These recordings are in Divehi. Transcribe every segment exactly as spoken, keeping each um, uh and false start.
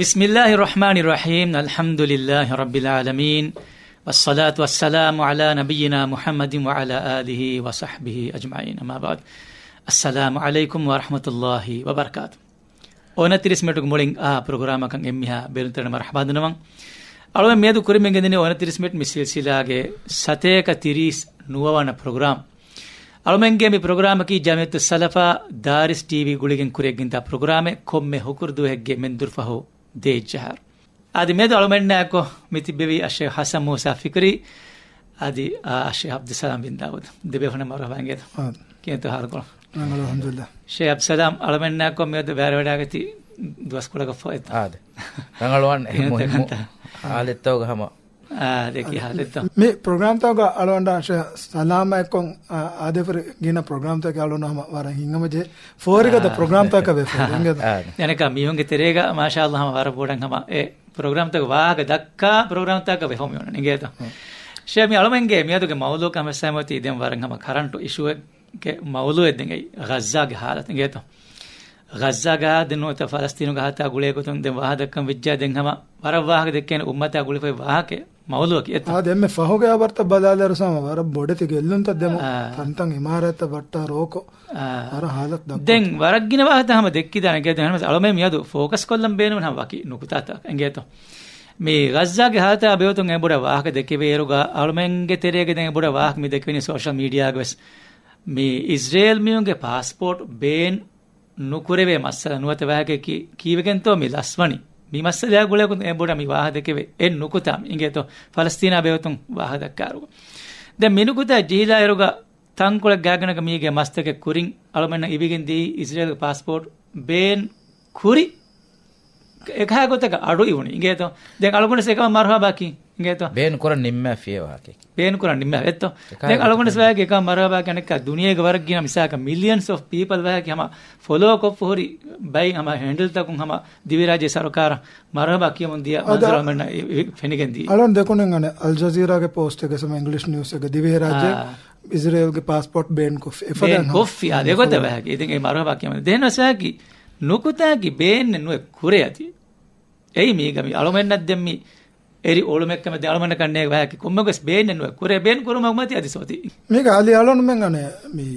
بسم الله الرحمن الرحيم. الحمد لله رب العالمين. والصلاة والسلام على نبينا محمد وعلى آله وصحبه أجمعين. أما بعد. السلام عليكم ورحمة الله وبركاته. އޮނަތިރީސް މިނެޓުގެ މުޅިން އާ ޕްރޮގްރާމަކަށް އެންމެހާ ބޭނުންތެރިން މަރުޙަބާ ދަންނަވަން. އަޅުގަނޑު މިއަދު ކުރިމަގެން ދިނީ އޮނަތިރީސް މިނެޓް މި ސިލްސިލާގެ ސަތޭކަ ތިރީސް ނުވަވަނަ ޕްރޮގްރާމް. އަޅުމެންގެ މި ޕްރޮގްރާމަކީ ޖަމިއްޔަތުއް ސަލަފާ ދާރިސް ޓީވީ ގުޅިގެން ކުރިއަށް ގެންދާ ޕްރޮގްރާމެއް، ކޮންމެ ހުކުރު ދުވަހެއްގެ މެންދުރު ފަހު ދޭއްޖަހާރު. އަދި މިއަދު އަޅުމެންނާއެކު މި ތިއްބެވީ އައްޝޭޚް ޙަސަން މޫސާ ފިކްރީ އަދި އާ އައްޝޭޚް ޢަބްދުއްސަލާމް ބިން ދާވޫދު. ދެބޭފުޅުންނަށް މަރުޙަބާ އިނގޭތޯ. އާ. ކިހިނެއްތޯ ޙާލުކޮޅު؟ ރަނގަޅު، އަލްޙަމްދުލިއްލާހް. ޝޭޚް ޢަބްދުއްސަލާމް، އަޅުމެންނާއެކު މިއަދު ބައިވެރިވެވަޑައިގަތީ ދުވަސްކޮޅަކަށްފަހު އެއް. އާދެ. ރަނގަޅުވާން އެ ކިހިނެއްތޯ މުހިއްމު ކަންތައް؟ ޙާލެއްތޯ ހަމަ. އާ، ދެކި ޙާލެއްތޯ. މި ޕްރޮގްރާމްތަކުގަ އަޅުގަނޑާ ޝޭޚް ސަލާމާ އެއްކޮށް، އާ، އާދޭފުރި ގިނަ ޕްރޮގްރާމްތަކެއް އަޅުގަނޑު ހަމަ ވަރަށް ހިތްހަމަޖެހޭ ފޯރިގަދަ ޕްރޮގްރާމްތަކަށް ވެފަ އިނގޭތޯ. އާ. ދެނެކަ މީހުންގެ ތެރޭގަ މާޝާﷲ ހަމަ ވަރަށް ބޮޑަށް ހަމަ އެ ޕްރޮގްރާމްތަކަށް ވާހަކަ ދައްކާ ޕްރޮގްރާމްތަކަށް ވެފަ މިއޮންނަނީ އިނގޭތޯ. ޝޭޚް މި އަޅުމެންގެ މިއަދުގެ މައުޟޫޢަކަށް ހަމަ ވެސް ހަމަ އޮތީ ދެން ވަރަށް ހަމަ ކަރަންޓު އިޝޫއެއްގެ މައުޟޫޢެއް ދެން އެއީ ޣައްޒާގެ ޙާލަތު އިނގޭތޯ. ޣައްޒާގެ ޙާލަތު ނުވަތަ ފަލަސްޠީނުގެ ޙާލަތާ ގުޅޭ ގޮތުން ދެން ވާހަކަ ދައްކަން ވެއްޖާ ދެން ހަމަ ވަރަށް ވާހަކަ ދެއްކޭނެ އުއްމަތާ ގުޅިފައި ވާހަކަ މައުޟޫޢަކީ އެއްތަ؟ އާދެ، އެންމެ ފަހުގެ ހަބަރުތައް ބަލާލިއިރު ހަމަ ވަރަށް ބޮޑެތި ގެއްލުންތައް ދެމުން އާ. ތަންތަން އިމާރާތްތައް ވައްޓާ ރޯކޮށް އާ. ވަރަށް ޙާލަތު ދައްކަން. ދެން ވަރަށް ގިނަ ވާހަކަ ހަމަ ދެއްކިދާނެ އިނގޭތޯ. އަޅުމެން މިއަދު ފޯކަސް ކޮށްލަން ބޭނުން ހަމަ ވަކި ނުކުތާތައް އިނގޭތޯ. މި ޣައްޒާގެ ޙާލަތާ ބެހޭގޮތުން އެބޮޑަށް ވާހަކަ ދެކެވޭއިރުގަ އަޅުމެންގެ ތެރޭގަ ދެން އެބޮޑަށް ވާހަކަ މި ދެކެވެނީ ސޯޝަލް މީޑިއާގަ ވެސް. މި އިޒްރޭލް މީހުންގެ ޕާސްޕޯޓް ބޭން ނުކުރެވޭ މައްސަލަ ނުވަތަ ވާހަކައަކީ ކީއްވެގެންތޯ މި ލަސްވަނީ؟ މި މައްސަލަޔާ ގުޅޭގޮތުން އެބޮޑަށް މި ވާހަކަ ދެކެވޭ އެއް ނުކުތާ މި އިނގޭތޯ. ފަލަސްޠީނާ ބެހޭގޮތުން ވާހަކަ ދައްކާއިރު. ދެން މި ނުކުތާ ޖެހިލާއިރުގަ ތަންކޮޅެއް ގާތްގަނޑަކަށް މީގެ މަސްތަކެއް ކުރިން އަޅުމެންނަށް އިވިގެން ދިޔައީ އިޒްރޭލްގެ ޕާސްޕޯޓް ބޭން ކުރި އެކަހަލަ ގޮތަކަށް އަޑު އިވުނީ އިނގޭތޯ. ދެން އަޅުގަނޑު އެކަމަށް މަރުޙަބާކީ އިނގޭތޯ. ބޭން ކުރަން ނިންމާފިޔޭ ވާހަކައެއް. ބޭން ކުރަން ނިންމާ އެއްތޯ. އެކަހަލަ ދެން އަޅުގަނޑު ގޮތަކަށް ވެސް ވާހަކަ އެކަމަށް މަރުޙަބާ ކަނެއްކާ ދުނިޔޭގަ ވަރަށް ގިނަ މިސާލަކަށް މިލިއަންސް އޮފް ޕީޕަލް ވާހަކަ ހަމަ ފޮލޯ ކޮށްފަ ހުރި ބައި ހަމަ ހޭންޑްލްތަކުން ހަމަ ދިވެހިރާއްޖޭ ސަރުކާރަށް މަރުޙަބާ ކިޔަމުން ދިޔަ އަދަ މަންޒަރު އަޅުމެންނަށް އި-، އި-، ފެނިގެން ދިޔަ. އަޅުން ދެކުނިން އަނެއް އަލް ޖަޒީރާގެ ޕޯސްޓެއްގަ ހަމަ އިންގްލިޝް ނިއުސްއެއްގަ ދިވެހިރާއްޖެ އާ. އިޒްރޭލްގެ ޕާސްޕޯޓް ބޭން ކޮށްފި. އެފަދަ ބޭން ކޮށްފި. އާ، ދެގޮތަށް ވާހަކަ. އިތިން އެ މަރުޙަބާ ކިޔަމުން. ދެން ވެސް ވާހަކަ ނުކުތާއަކީ ބޭން ނުވެ ކުރޭ އަދި. އެއީ މީގަ މި އަޅުމެންނަށް ދެން މި އެރި އޮޅުމެއްކަމެއް ދެން އަޅުމެންނަށް ކަންނޭނގެ ވާހަކަ ކޮންމެ ގޮސް ބޭން ނުވެ ކުރޭ ބޭން ކުރުމަށް މަތި އަދި ސޯތި. މީގަ އަލި އަޅުންމެން އަނެ މި،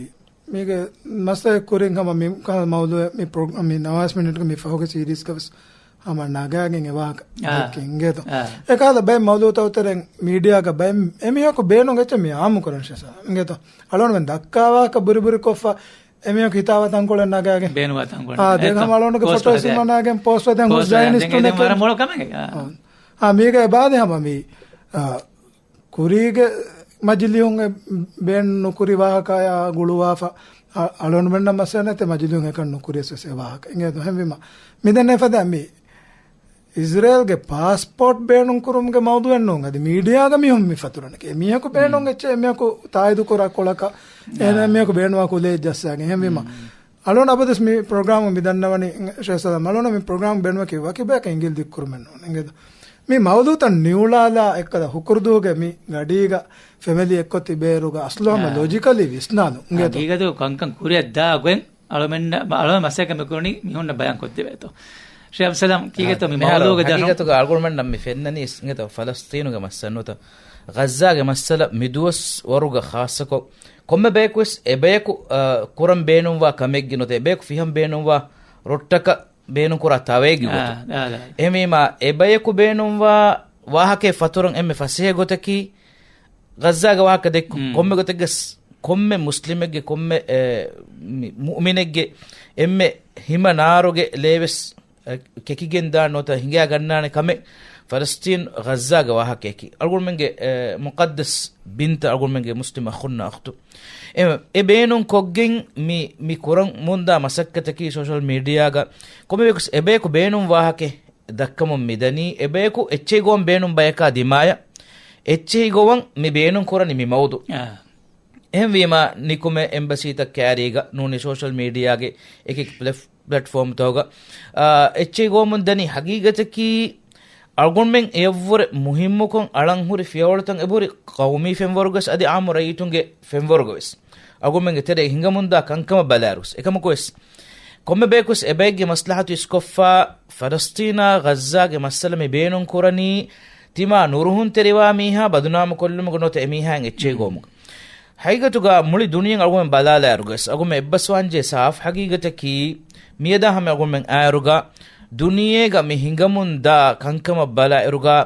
މީގެ މައްސަލަ ކުރިން ހަމަ މި ކަހަލަ މައުޟޫޢެއް މި ޕްރޮގް-، މި ނަވާސް މިނިޓްގެ މި ފަހުގެ ސީރީޒްގަ ވެސް ހަމަ ނަގާގެން އެ ވާހަކަ އާ. ދެއްކި އިނގޭތޯ. އާ. އެކަހަލަ ބައެއް މައުޟޫޢުތައް އޮތެރެން މީޑިއާގަ ބައެއް އެމީހަކު ބޭނުން އެއްޗެއް މި އާއްމު ކުރަން ޝޭޚް ސަލާމް އިނގޭތޯ. އަޅުންމެން ދައްކާ ވާހަކަ ބުރިބުރި ކޮށްފަ އެމީހަކު ހިތާވާ ތަންކޮޅެއް ނަގާގެން. ބޭނުންވާ ތަންކޮޅެއް. އާ، ދެން އެތަ؟ ހަމަ އަޅުގަނޑުގެ ފޮޓޯ ސިމަ ނަގާގެން ޕޯސްޓް ދެން ހުސް ޖައިނިސްޓުން ދެން އެކެން. ވަރަށް މޮޅު ކަމެއް. އާ. އާ، މީގަ އެބާދެ ހަމަ މީ، އާ، ކުރީގެ މަޖިލީހުން އެ ބޭން ނުކުރި ވާހަކަޔާ ގުޅުވާފަ، އަ-، އަޅުންމެންނަށް މައްސަލަ ނެތޭ މަޖިލީހުން އެކަން ނުކުރިޔަސް ވެސް އެ ވާހަކަ. އެހެންވީމަ، މިދެންނެ ފަދަ މި އިޒްރޭލްގެ ޕާސްޕޯޓް ބޭނުން ކުރުމުގެ މައުޟޫޢެއް ނޫން. އަދި މީޑިއާގަ މީހުން މި ފަތުރަނެކޭ. މީހަކު ބޭނުން އެއްޗެއް މީހަކު ތާއީދު ކުރާ ކޮޅަކަށް އެހެން މީހަކު ބޭނުންވާ ކުލައެއް ޖައްސާގެން. އެހެންވީމަ، އަޅުން އަބަދުސް މި ޕްރޮގްރާމު މި ދަންނަވަނީ ޝޭޚް ސަލާމް އަޅުން މި ޕްރޮގްރާމު ބޭނުމަކީ ވަކި ބަޔަކަށް އިނގިލި ދިއްކުރުމެއް ނޫން. އިނގޭތޯ؟ މި މައުޟޫޢުތައް ނިއުޅާލާ އެއްކަލަ ހުކުރުދުވަހުގެ މި ގަޑީގަ ފެމިލީ އެއްކޮށް ތިބޭއިރުގަ އަސްލު ހަމަ އާ. ލޮޖިކަލީ ވިސްނާލުން. އިނގޭތޯ؟ ހަގީގަތުގަ ކަންކަން ކުރިއަށް ދާ ގޮތް އަޅުމެންނަށް، އަޅުމެން މަސައްކަތް މިކުރަނީ މީހުންނަށް ބަޔާން ކޮށްދެވޭތޯ. ޝޭޚް އަބްދުއްސަލާމް ކީގެތޯ މި މިހާރު މައުޟޫޢުގެ ދަށުން؟ ހަގީގަތުގަ އަޅުގަނޑުމެންނަށް މި ފެންނަނީ އިނގޭތޯ ފަލަސްޠީނުގެ މައްސަލަ ނުވަތަ ޣައްޒާގެ މައްސަލަ މިދުވަސް ވަރުގަ ޚާއްޞަކޮށް ކޮންމެ ބަޔަކު ވެސް އެބަޔަކު، އާ، ކުރަން ބޭނުންވާ ކަމެއްގެ ނުވަތަ އެބަޔަކު ފިހަން ބޭނުންވާ ރޮއްޓަކަށް ބޭނުންކުރާ ތަވައެއްގެ އާ، ގޮތުން. އާ، އާ. އެހެންވީމާ، އެބަޔަކު ބޭނުންވާ ވާހަކައެއް ފަތުރަން އެންމެ ފަސޭހަ ގޮތަކީ، ޣައްޒާގެ ވާހަކަ ދެއްކުން މް. ކޮންމެ ގޮތެއްގަސް، ކޮންމެ މުސްލިމެއްގެ، ކޮންމެ، އެ، މި، މުއުމިނެއްގެ އެންމެ ހިމަ ނާރުގެ ލޭވެސް، އެ، ކެކިގެން ދާން ނުވަތަ ހިނގާ ގަންނާނެ ކަމެއް ފަލަސްޠީން ޣައްޒާގެ ވާހަކައަކީ. އަޅުގަނޑުމެންގެ، އެ، މުޤައްދަސް ބިންތައް އަޅުގަނޑުމެންގެ މުސްލިމް އަޚުންނާ އުޚްތު. އެ، އެ ބޭނުން ކޮށްގެން މި، މި ކުރަން މުންދާ މަސައްކަތަކީ ސޯޝަލް މީޑިއާގަ ކޮންމެ ވަކުސް އެބަޔަކު ބޭނުން ވާހަކަ ދައްކަމުން މިދަނީ، އެބަޔަކު އެއްޗެހި ގޮވަން ބޭނުން ބަޔަކާ ދިމާޔަށް، އެއްޗެހި ގޮވަން މި ބޭނުން ކުރަނީ މި މައުޟޫޢު. އާ. އެހެންވީމާ، ނިކުމެ އެމްބަސީތައް ކައިރީގަ ނޫނީ ސޯޝަލް މީޑިއާގެ އެކި ޕްލެޓް-، ޕްލެޓްފޯމްތަކުގަ، އާ، އެއްޗެހި ގޮވަމުން ދަނީ ހަގީގަތަކީ، އަޅުގަނޑުމެން އެއަށްވުރެ މުހިއްމުކޮށް އަޅަން ހުރި ފިޔަވަޅުތައް އެބަހުރި ޤައުމީ ފެންވަރުގަސް އަދި އާއްމު ރައްޔިތުންގެ ފެންވަރުގަވެސް. އަޅުގަނޑުމެންގެ ތެރޭ ހިނގަމުންދާ ކަންކަމަށް ބަލާއިރުސް. އެކަމަކުވެސް، ކޮންމެ ބަޔަކުވެސް އެބައެއްގެ މަސްލަހަތު އިސްކޮށްފަ، ފަލަސްތީނާ ޣައްޒާގެ މައްސަލަ މި ބޭނުން ކުރަނީ ތިމާ ނުރުހުންތެރިވާ މީހާ ބަދުނާމު ކޮށްލުމުގަ ނުވަތަ އެމީހާއިން އެއްޗެހި ގޮވުމުގަ. ހަގީގަތުގަ މުޅި ދުނިޔެ އަޅުގަނޑުމެން ބަލާލާއިރުގަސް އަޅުގަނޑުމެން އެއްބަސްވާންޖެހޭ ސާފު ހަގީގަތަކީ، މިއަދާ ހަމަ އަޅުގަނޑުމެން އާއިރުގަ ދުނިޔޭގަ މި ހިނގަމުންދާ ކަންކަމަށް ބަލާއިރުގަ،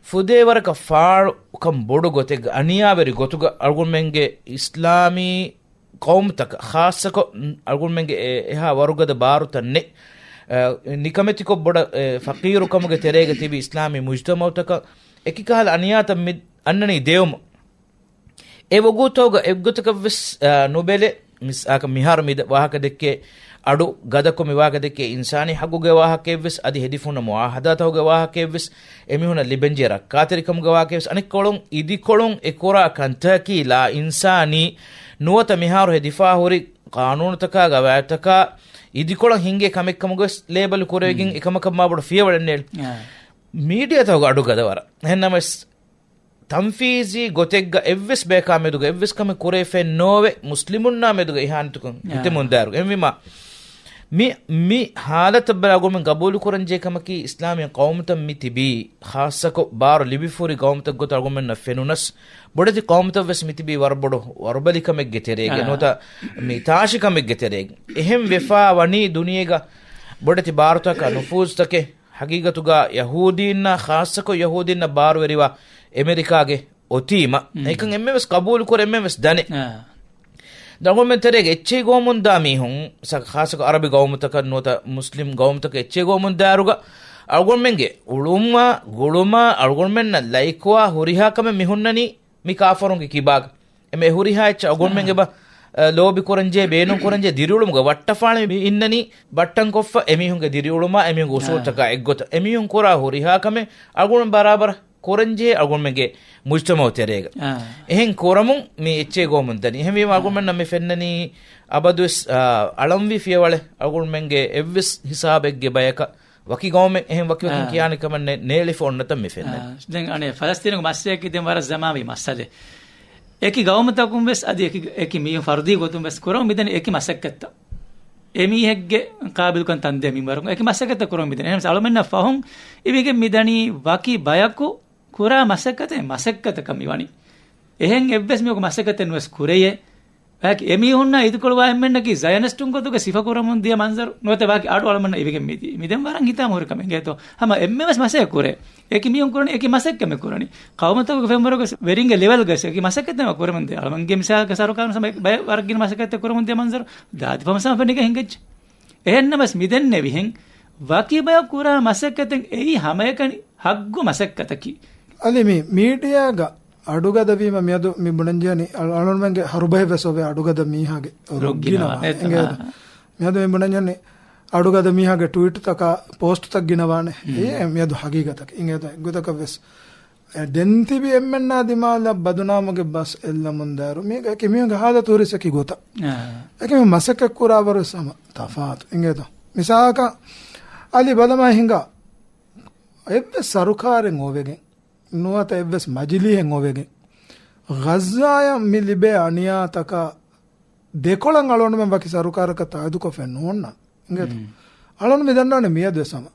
ފުދޭވަރަކަށް ފާޅުކަން ބޮޑު ގޮތެއްގަ އަނިޔާވެރި ގޮތުގަ އަޅުގަނޑުމެންގެ އިސްލާމީ ޤައުމުތަކަށް، ޚާއްޞަކޮށް އަޅުގަނޑުމެންގެ އެ-، އެހާ ވަރުގަދަ ބާރުތައް ނެތް، އަ، ނިކަމެތިކޮށް ބޮޑަށް، އެ، ފަޤީރުކަމުގެ ތެރޭގަ ތިބި އިސްލާމީ މުޖްތަމަޢުތަކަށް އެކިކަހަލަ އަނިޔާތައް މި އަންނަނީ ދެވުމަށް. އެ ވަގުތުގަ އެއްގޮތަކަށްވެސް، އާ، ނުބެލެ، މިސް-، އާކަ މިހާރު މި ދަ-، ވާހަކަ ދެއްކޭ އަޑު ގަދަކޮށް މި ވާހަކަ ދެއްކޭ އިންސާނީ ޙައްޤުގެ ވާހަކައެއްވެސް، އަދި ހެދިފުންނަ މުޢާހަދާތަކުގެ ވާހަކައެއްވެސް، އެމީހުންނަށް ލިބެންޖެހޭ ރައްކާތެރިކަމުގެ ވާހަކައެއްވެސް، އަނެއްކޮޅުން އިދިކޮޅުން އެ ކުރާ ކަންތަކީ ލާ އިންސާނީ ނުވަތަ މިހާރު ހެދިފާ ހުރި ޤާނޫނުތަކާ ގަވާއިދުތަކާ އިދިކޮޅަށް ހިނގޭ ކަމެއްކަމުގަވެސް ލޭބަލް ކުރެވިގެން އެކަމަކަށް މާބޮޑު ފިޔަވަޅެއް ނޭޅި. އާ. މީޑިއާތަކުގަ އަޑު ގަދަވަރަށް. އެހެންނަމަވެސް، ތަންފީޒީ ގޮތެއްގަ އެއްވެސް ބަޔަކާ މެދުގަ އެއްވެސް ކަމެއް ކުރެވިފައެއް ނޯވެ، މުސްލިމުންނާ މެދުގަ އިހާނެތުކަން އާ. ހިތެމުންދާއިރު. އެހެންވީމާ، މި، މި ހާލަތަށް ބަލާ އަޅުގަނޑުމެން ގަބޫލުކުރަންޖެހޭ ކަމަކީ، އިސްލާމީ ޤައުމުތައް މި ތިބީ، ޚާއްޞަކޮށް ބާރު ލިބިފަހުރި ޤައުމުތައް ގޮތަށް އަޅުގަނޑުމެންނަށް ފެނުނަސް، ބޮޑެތި ޤައުމުތައްވެސް މި ތިބީ ވަރަށް ބޮޑު ވަރުބަލިކަމެއްގެ ތެރޭގަ، އާ. ނުވަތަ މި ތާށިކަމެއްގެ ތެރޭގަ. އެހެން ވެފާ ވަނީ ދުނިޔޭގަ ބޮޑެތި ބާރުތަކާ ނުފޫޒުތަކެއް، ހަގީގަތުގަ ޔަހޫދީންނާ، ޚާއްޞަކޮށް ޔަހޫދީންނަށް ބާރުވެރިވާ އެމެރިކާގެ އޮތީމަ، އެކަން އެންމެވެސް ޤަބޫލުކުރޭ، އެންމެވެސް ދަނެ. އާ. އަޅުގަނޑުމެން ތެރޭގަ އެއްޗެހި ގޮވަމުންދާ މީހުން، ސަ-، ޚާއްޞަކޮށް އަރަބި ގައުމުތަކަށް ނުވަތަ މުސްލިމް ގައުމުތަކަށް އެއްޗެހި ގޮވަމުންދާއިރުގަ، އަޅުގަނޑުމެންގެ އުޅުމާ، ގުޅުމާ، އަޅުގަނޑުމެންނަށް ލައިކުވާ ހުރިހާ ކަމެއް މި ހުންނަނީ މި ކާފަރުންގެ ކިބާގަ. އެމެ ހުރިހާ އެއްޗެއް އަޅުގަނޑުމެން އެބަ، އަ، ލޯބި ކުރަންޖެހޭ، ބޭނުން ކުރަންޖެހޭ ދިރިއުޅުމުގަ ވައްޓަފާޅި މި އިންނަނީ ބައްޓަންކޮށްފަ އެމީހުންގެ ދިރިއުޅުމާ، އެމީހުންގެ އުސޫލުތަކާ އެއްގޮތަށް. އެމީހުން ކުރާ ހުރިހާ ކަމެއް އަޅުގަނޑު ބަރާބަރަށް ކުރަންޖެހޭ އަޅުގަނޑުމެންގެ މުޖްތަމަޢު ތެރޭގަ. އާ. އެހެން ކުރަމުން މި އެއްޗެހި ގޮވަމުން ދަނީ. އެހެންވީމަ އާ. އަޅުގަނޑުމެންނަށް މި ފެންނަނީ އަބަދުވެސް، އާ، އަޅަންވީ ފިޔަވަޅެއް އަޅުގަނޑުމެންގެ އެއްވެސް ހިސާބެއްގެ ބަޔަކަށް ވަކި ގައުމެއް އެހެން ވަކިވަކިން އާ. ކިޔާނެ ކަމެއް ނެ-، ނޭޅިފަ އޮންނަތަން މި ފެންނަނީ. އާ. ދެން އަނެއް ފަލަސްތީނުގެ މައްސަލަޔަކީ ދެން ވަރަށް ޒަމާންވީ މައްސަލައެއް. އެކި ގައުމުތަކުން ވެސް އަދި އެކި، އެކި މީހުން ފަރުދީ ގޮތުން ވެސް ކުރަމުން މިދަނީ އެކި މަސައްކަތްތައް. އެމީހެއްގެ ޤާބިލުކަން ތަންދޭ މިންވަރުން އެކި މަސައްކަތްތައް ކުރަމުން މިދަނީ. އެހެންވެސް އަޅުމެންނަށް ފަހުން އިވިގެން މިދަނީ ވަކި ބަޔަކު ކުރާ މަސައްކަތެއް މަސައްކަތަކަށް މިވަނީ. އެހެން އެއްވެސް މީހަކު މަސައްކަތެއް ނުވެސް ކުރެޔޭ. ވާކި އެމީހުންނާ އިދިކޮޅުވާ އެންމެންނަކީ ޒަޔަނިސްޓުން ގޮތުގަ ސިފަކުރަމުން ދިޔަ މަންޒަރު ނުވަތަ ވާކި އަޑު އަޅަމަންނަށް އިވިގެން މިދީ. މިދެން ވަރަށް ހިތާމަ ހުރި ކަމެއް އިނގޭތޯ. ހަމަ އެންމެވެސް މަސައްކަތް ކުރޭ. އެކި މީހުން ކުރަނީ އެކި މަސައްކަތް ކުރަނީ. ޤައުމުތަކުގެ ފެންވަރުގަ ވެރިންގެ ލެވެލްގަ އެކި މަސައްކަތް ކުރަމުން ދޭ. އަޅަމަންގެ މިސާލަކަށް ސަރުކާރުން ހަމަ ބައެއް ވަރަށް ގިނަ މަސައްކަތް ކުރަމުން ދިޔަ މަންޒަރު ދާދި ފަހުން ސަމަ ފެނިގެން ހިނގައްޖެ. އެހެންނަމަސް މިދެންނެވިހެން ވަކި ބަޔަކު ކުރާ މަސައްކަތެއް އެއީ ހަމައެކަނި ހައްގު މަސައްކަތަކީ. އަލި މި މީޑިއާގަ އަޑުގަދަވީމަ މިއަދު މި ބުނަންޖެހެނީ އަޅު-، އަޅުންމެންގެ ހަރުބަހެއް ވެސް އޮވޭ އަޑުގަދަ މީހާގެ ރޮއްގިނަވާ. ރޮއްގިނަވާ. އެނގޭތަ؟ އާ. މިއަދު މި ބުނަންޖެހެނީ އަޑުގަދަ މީހާގެ ޓްވީޓްތަކާ ޕޯސްޓްތައް ގިނަވާނެ. އެ މިއަދު ހަގީގަތަކީ. އިނގޭތަ؟ އެއްގޮތަކަށް ވެސް އެ ދެން ތިބި އެންމެންނާ ދިމާލަށް ބަދުނާމުގެ ބަސް އެއްލަމުން ދާއިރު، މީގަ އެކި މީހުންގެ ހާލަތު ހުރިސް އެކި ގޮތަށް. އާ. އެކި މީހުން މަސައްކަތް ކުރާވަރު ވެސް ހަމަ ތަފާތު. އިނގޭތޯ؟ މިސާލަކަށް އަލި ބަލަމާ ހިނގާ އެއްވެސް ސަރުކާރެއް އޮވެގެން، ނުވަތަ އެއްވެސް މަޖިލީހެއް އޮވެގެން، ޣައްޒާޔަށް މި ލިބޭ އަނިޔާތަކާ ދެކޮޅަށް އަޅުގަނޑުމެން ވަކި ސަރުކާރަކަށް ތާއީދުކޮށްފައެއް ނޯންނާނެ. އިނގޭތޯ؟ އަޅުން މި ދަންނާނެ މިއަދު ވެސް ހަމަ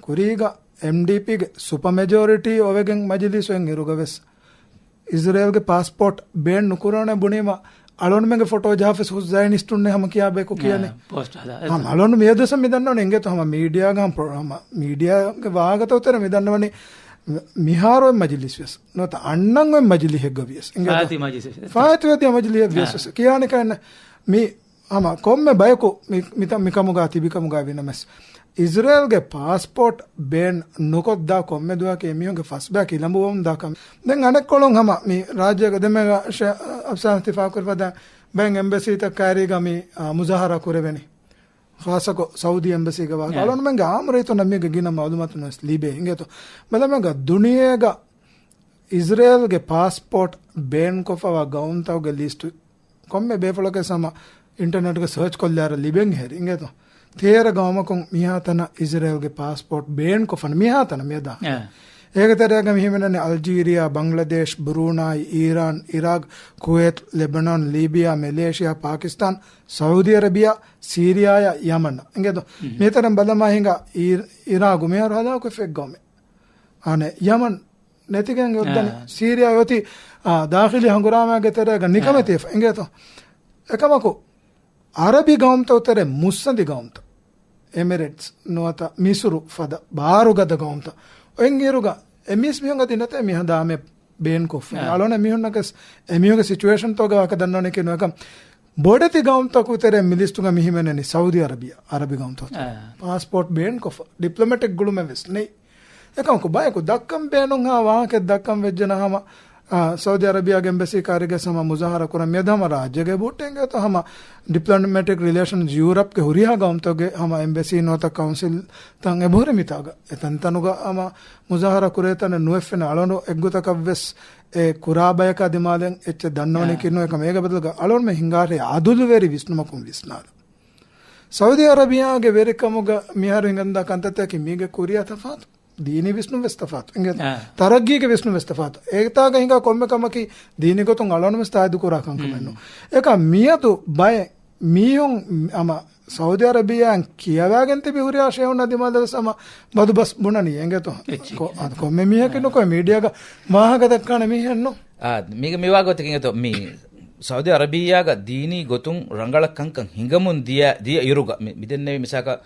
ކުރީގަ އެމްޑީޕީގެ ސުޕަ މެޖޯރިޓީ އޮވެގެން މަޖިލީސް އޮތް އިރުގަ ވެސް އިޒްރޭލްގެ ޕާސްޕޯޓް ބޭން ނުކުރާނެ ބުނީމަ، އަޅުންމެންގެ ފޮޓޯ ޖަހާފަސް ހުސް ޒަޔަނިސްޓުންނޭ ހަމަ ކިޔާ ބަޔަކު ކިޔަނީ. ޕޯސްޓް ހަދާ. ހަމަ އަޅުން މިއަދު ވެސް މި ދަންނަވަނީ އިނގޭތޯ ހަމަ މީޑިއާގަ ހަމަ ޕްރޮ-، ހަމަ މީޑިއާގެ ވާހަކަތައް ތެރެ މި ދަންނަވަނީ މިހާރު އޮތް މަޖިލިސް ވެސް ނުވަތަ އަންނަން އޮތް މަޖިލިހެއްގަ ވިޔަސް. އިނގޭތޯ؟ ފާއިތުވި މަޖިލިސް ވެސް. ފާއިތުވެދިޔަ މަޖިލިހެއް ވިޔަސް ވެސް. ކިޔާނެ ކަންނެ މި ހަމަ ކޮންމެ ބަޔަކު މި، މިތަ-، މިކަމުގަ ތިބިކަމުގަ ވިނަމަސް، އިޒްރޭލްގެ ޕާސްޕޯޓް ބޭން ނުކޮށްދާ ކޮންމެ ދުވަހަކީ އެމީހުންގެ ފަސްބަޔަކު ކިލަނބުވަމުންދާ ކަމެއް. ދެން އަނެއްކޮޅުން ހަމަ މި ރާއްޖޭގަ ދެމެގަ ޝެ-، އަފްސާން ތި ފާހަގަކުރި ފަދަ ބައެއް އެމްބަސީތައް ކައިރީގަ މި، އާ، މުޒާހަރާ ކުރެވެނީ. ޚާއްޞަކޮށް ސައުދީ އެމްބަސީގެ ވާހަކަ. އަޅުންމެންގެ އާއްމު ރައްޔިތުންނަށް މީގެ ގިނަ މައުލޫމާތު ނުވެސް ލިބޭ. އިނގޭތޯ؟ ބަލަމެގަ ދުނިޔޭގަ އިޒްރޭލްގެ ޕާސްޕޯޓް ބޭން ކޮށްފަވާ ގައުމުތަކުގެ ލިސްޓު ކޮންމެ ބޭފުޅަކަށް ހަމަ އިންޓަރނެޓްގަ ސާޗް ކޮށްލާއިރު ލިބެން ހެރި. އިނގޭތޯ؟ ތޭރަ ގައުމަކުން މިހާތަނަށް އިޒްރޭލްގެ ޕާސްޕޯޓް ބޭން ކޮށްފަން މިހާތަނަށް މިއަދާ. އެ. އޭގެ ތެރޭގަ މި ހިމެނެނީ އަލްޖީރިއާ، ބަންގްލަދޭޝް، ބުރޫނާއި، އީރާން، އިރާޤް، ކުވޭތް، ލެބަނޯން، ލީބިޔާ، މެލޭޝިޔާ، ޕާކިސްތާން، ސައުދީ އަރަބިޔާ، ސީރިޔާއާ، ޔަމަން. އިނގޭތޯ؟ މިތަރަން ބަލަމާ ހިނގާ އީ-، އިރާގު މިހާރު ހަލާކުވެފައި ގައުމެއް. އާނެ، ޔަމަން ނެތިގެން އޮއްދަނީ. އާ. ސީރިޔާ އޮތީ، އާ، ދާޚިލީ ހަނގުރާމާގެ ތެރޭގަ ނިކަމެތިވެފަ. އިނގޭތޯ؟ އެކަމަކު، އަރަބި ގައުމުތަކު ތެރޭ މުއްސަނދި ގައުމުތައް، އެމިރޭޓްސް ނުވަތަ މިސުރު ފަދަ ބާރުގަދަ ގައުމުތައް. އޮތްއިރުގަ އެ މީސް މީހުން އަދި ނެތޭ މިހަނދާމެ ބޭންކޮށްފަ. އަޅުން މީހުންނަކަސް އެމީހުންގެ ސިޗުއޭޝަންތޯގެ ވާހަކަ ދަންނަވަނީ ކިހިނެއް ކަން. ބޮޑެތި ގައުމުތަކު ތެރޭ މި ލިސްޓުގަ މި ހިމެނެނީ ސައުދީ އަރަބިޔާ، އަރަބި ގައުމުތަކު ތެރޭ. އާ. ޕާސްޕޯޓް ބޭންކޮށްފަ. ޑިޕްލޮމެޓިކް ގުޅުމެއް ވެސް ނެތް. އެކަމަކު ބަޔަކު ދައްކަން ބޭނުންހާ ވާހަކަ ދައްކަން ވެއްޖެނަ ހަމަ، އާ، ސައުދީ އަރަބިޔާގެ އެމްބަސީ ކާރިގަ ހަމަ މުޒާހަރާ ކުރަން މިއަދު ހަމަ ރާއްޖޭގެ ބޯޓެއްގެ ހަމަ ޑިޕްލޮމެޓިކް ރިލޭޝަންސް ޔޫރަޕްގެ ހުރިހާ ގައުމުތަކުގެ ހަމަ އެމްބަސީ ނުވަތަ ކައުންސިލް ތަން އެބަހުރި މިތާގަ އެތަންތަނުގަ ހަމަ މުޒާހަރާ ކުރޭ ތަނެއް ނުވެފެނެ އަޅުނު އެއްގޮތަކަށް ވެސް އެ ކުރާ ބަޔަކާ ދިމާލަށް އެއްޗެއް ދަންނަވަނީ ކިނު އެކަމ އޭގެ ބަދަލުގަ އަޅުންމެ ހިނގާރޭ އަދުލުވެރި ވިސްނުމަކުން ވިސްނާލަ. ސައުދީ އަރަބިޔާގެ ވެރިކަމުގަ މިހާރު ހިނގަންދާ ކަންތައްތަކީ މީގެ ކުރިޔާ ތަފާތު. ދީނީ ވިސްނުން ވެސް ތަފާތު. އިނގޭތޯ؟ އާ. ތަރައްގީގެ ވިސްނުން ވެސް ތަފާތު. އޭތާގަ ހިނގާ ކޮންމެ ކަމަކީ ދީނީ ގޮތުން އަޅުން ވެސް ތާއީދު ކުރާ ކަންކަމެއް ނޫން. އެކަމް މިއަދު ބައެއް މީހުން ހަމަ ސައުދީ އަރަބިޔާއިން ކިޔަވާގެން ތިބި ހުރިހާ ޝޭހުންނާ ދިމާލަށް ވެސް ހަމަ ބަދުބަސް ބުނަނީ. އިނގޭތޯ؟ އެއްޗެއް. ކޮ-، އަދި ކޮންމެ މީހަކީ ނުކޮއެ މީޑިޔާގަ ވާހަކަ ދައްކާނެ މީހެއް ނޫން. އާ، މީގަ މިވާ ގޮތަކީ އިނގޭތޯ މި ސައުދީ އަރަބިޔާގަ ދީނީ ގޮތުން ރަނގަޅަށް ކަންކަން ހިނގަމުން ދިޔަ، ދިޔަ އިރުގަ މި، މިދެންނެވި މިސާކަށް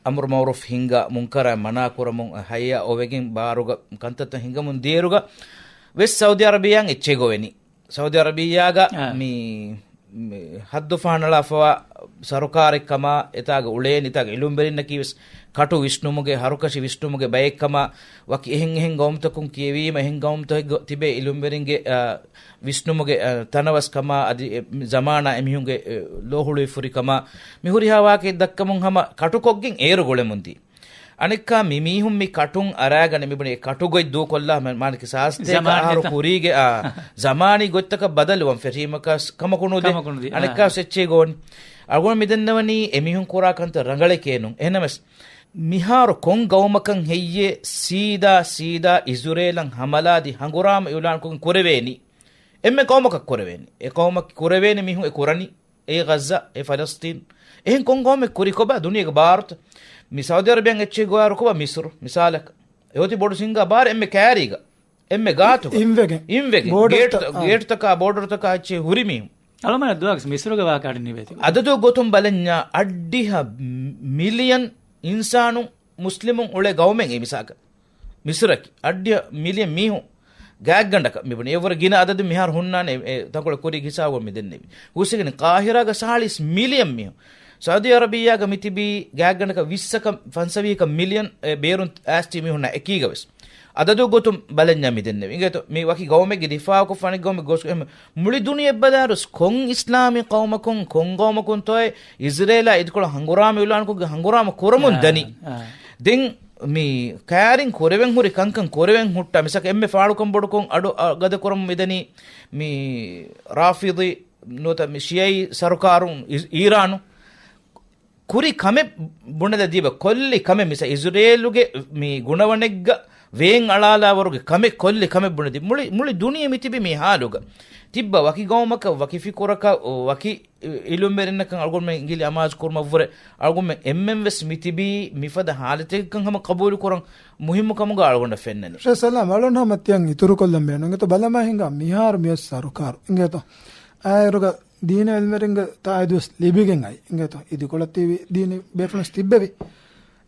އަމްރު މައުރޫފް ހިންގާ، މުންކަރާ މަނާ ކުރަމުން، ހައްޔާ އޮވެގެން ބާރުގަ ކަންތައްތައް ހިނގަމުން ދިޔައިރުގަ ވެސް ސައުދީ އަރަބިޔާއަށް އެއްޗެއް ގޮވެނީ. ސައުދީ އަރަބިޔާގަ އާ. މި، މި ހައްދު ފަހަނަޅާފަވާ ސަރުކާރެއްކަމާ، އެތާގަ އުޅޭނީ، އެތާގަ އިލުންވެރިންނަކީ ވެސް ކަޓު ވިސްނުމުގެ، ހަރުކަށި ވިސްނުމުގެ ބައެއްކަމާ، ވަކި އެހެން އެހެން ގައުމުތަކުން ކިޔެވީމަ، އެހެން ގައުމުތަކެއްގަ ތިބޭ އިލުންވެރިންގެ، އާ، ވިސްނުމުގެ، އަ، ތަނަވަސްކަމާ އަދި އެ ޒަމާނާ އެމީހުންގެ، އެ، ލޯހުޅުވިފުރިކަމާ މި ހުރިހާ ވާހަކައެއް ދައްކަމުން ހަމަ ކަޓުކޮށްގެން އޭރު ގުޅެމުންދީ. އަނެއްކާ މި މީހުން މި ކަޓުން އަރާގަނެ މިބުނި އެ ކަޓު ގޮތް ދޫކޮށްލާ މަ-، މާނަކީ ސާސްތޭކަ ޒަމާން އަހަރު ނެތަ؟ ކުރީގެ، އާ، ޒަމާނީ ގޮތްތަކަށް ބަދަލުވަން ފެށީމަކާ ކަމަކުނުދޭ. ކަމަކުނުދޭ، އާ. އަނެއްކާ ސެއްޗޭ ގޯން. އަޅުގަނޑު މިދެންނެވަނީ އެމީހުން ކުރާ ކަންތައް ރަނގަޅެކޭ ނޫން. އެހެނަމެސް މިހާރު ކޮން ގައުމަކަށް ހެއްޔޭ ސީދާ ސީދާ އިޒުރޭލަށް ހަމަލާދީ ހަނގުރާމަ އިއުލާންކޮށްގެން ކުރެވޭނީ؟ އެންމެ ގައުމަކަށް ކުރެވޭނީ. އެ ގައުމަކީ ކުރެވޭނެ މީހުން އެ ކުރަނީ. އެ ޣައްޒާ، އެ ފަލަސްތީން. އެހެން ކޮން ގައުމެއް ކުރި ކޮބާ ދުނިޔޭގެ ބާރުތައް؟ މި ސައުދީ އަރަބިޔާއަށް އެއްޗެއް ގޮވާއިރު ކޮބާ މިސުރު މިސާލަކަށް. އެ އޮތީ ބޮޑު ސިންގާ ބާރެއް އެންމެ ކައިރީގަ. އެންމެ ގާތުގަ. އިންވެގެން. އިންވެގެން. ބޯޑަރުތައް، ގޭޓްތަ-، އާ. ގޭޓްތަކާ ބޯޑަރުތަކާ އެއްޗެއް ހުރި މީހުން. އަޅުމެން ދުވަހަކަސް މިސުރުގެ ވާހަކަ އަޑި ނިވޭތި. އަދަދު ގޮތުން ބަލަންޏާ އަށްޑިހަ މިލިޔަން އިންސާނު މުސްލިމުން އުޅޭ ގައުމެއް އެ މިސާކަށް. މިސުރަކީ އަށްޑިހަ މިލިޔަން މީހުން ގާތްގަނޑަކަށް މިބުނި. އެވަރު ގިނަ އަދަދު މިހާރު ހުންނާނެ އެ، އެ ތަންކޮޅެއް ކުރީ ހިސާބު މި ދެންނެވި. ހުސެގެނި ޤާހިރާގަ ސާޅީސް މިލިޔަން މީހުން. ސައުދީ އަރަބިއްޔާގަ މިތިބީ ގާތްގަނޑަކަށް ވިއްސަކަށް ފަންސަވީހަކަށް މިލިޔަން ބޭރުން އައިސް މީހުންނާ އެކީގަ ވެސް. އަދަދު ގޮތުން ބަލަންޏާ މި ދެންނެވި. އިނގޭތޯ މި ވަކި ގައުމެއްގެ ދިފާއުކޮށްފަ އަނެއް ގައުމެއް ގޮސް އެހެން މުޅި ދުނިޔެ ބަލާރުސް ކޮން އިސްލާމީ ޤައުމަކުން، ކޮން ގައުމަކުންތޯއޭ އިޒްރޭލާ އިދިކޮޅަށް ހަނގުރާމަ އިޢުލާންކޮށްގެން ހަނގުރާމަ ކުރަމުން އާ، ދަނީ. އާ. ދެން މި ކައިރިން ކުރެވެން ހުރި ކަންކަން ކުރެވެން ހުއްޓާ މިސާކަށް އެންމެ ފާޅުކަން ބޮޑުކޮށް އަޑު އަ، ގަދަކުރަމުން މިދަނީ މި ރާފިޟީ ނުވަތަ މި ޝިޔައީ ސަރުކާރުން އި، އީރާނު. ކުރި ކަމެއް ބުނެލަދީބަ ކޮށްލި ކަމެއް މިސާ އިޒުރޭލުގެ މި ގުނަވަނެއްގަ ވޭން އަޅާލާވަރުގެ ކަމެއް ކޮށްލި ކަމެއް ބުނެދީ. މުޅި، މުޅި ދުނިޔެ މިތިބި މި ހާލުގަ. ތިއްބަ ވަކި ގައުމަކަށް، ވަކި ފިކުރަކަށް، ވަކި އިލުމްވެރިންނަކަށް އަޅުގަނޑުމެން އިނގިލި އަމާޒު ކުރުމަށްވުރެ އަޅުގަނޑުމެން އެންމެން ވެސް މިތިބީ މިފަދަ ހާލަތެއްކަން ހަމަ ޤަބޫލު ކުރަން މުހިއްމު ކަމުގަ އަޅުގަނޑަށް ފެންނަނީ. ޝޭޚް ސަލާމް އަޅުން ހަމަ ތިޔަން އިތުރުކޮށްލަން ބޭނުން. އިނގޭތޯ ބަލަމާ ހިނގާ މިހާރު މިއޮތް ސަރުކާރު. އިނގޭތޯ އާއިރުގަ ދީނީ އިލްމްވެރިންގެ ތާއީދުވެސް ލިބިގެން އައި. އިނގޭތޯ އިދިކޮޅަށް ތިބި ދީނީ ބޭފުޅުން ތިއްބެވި.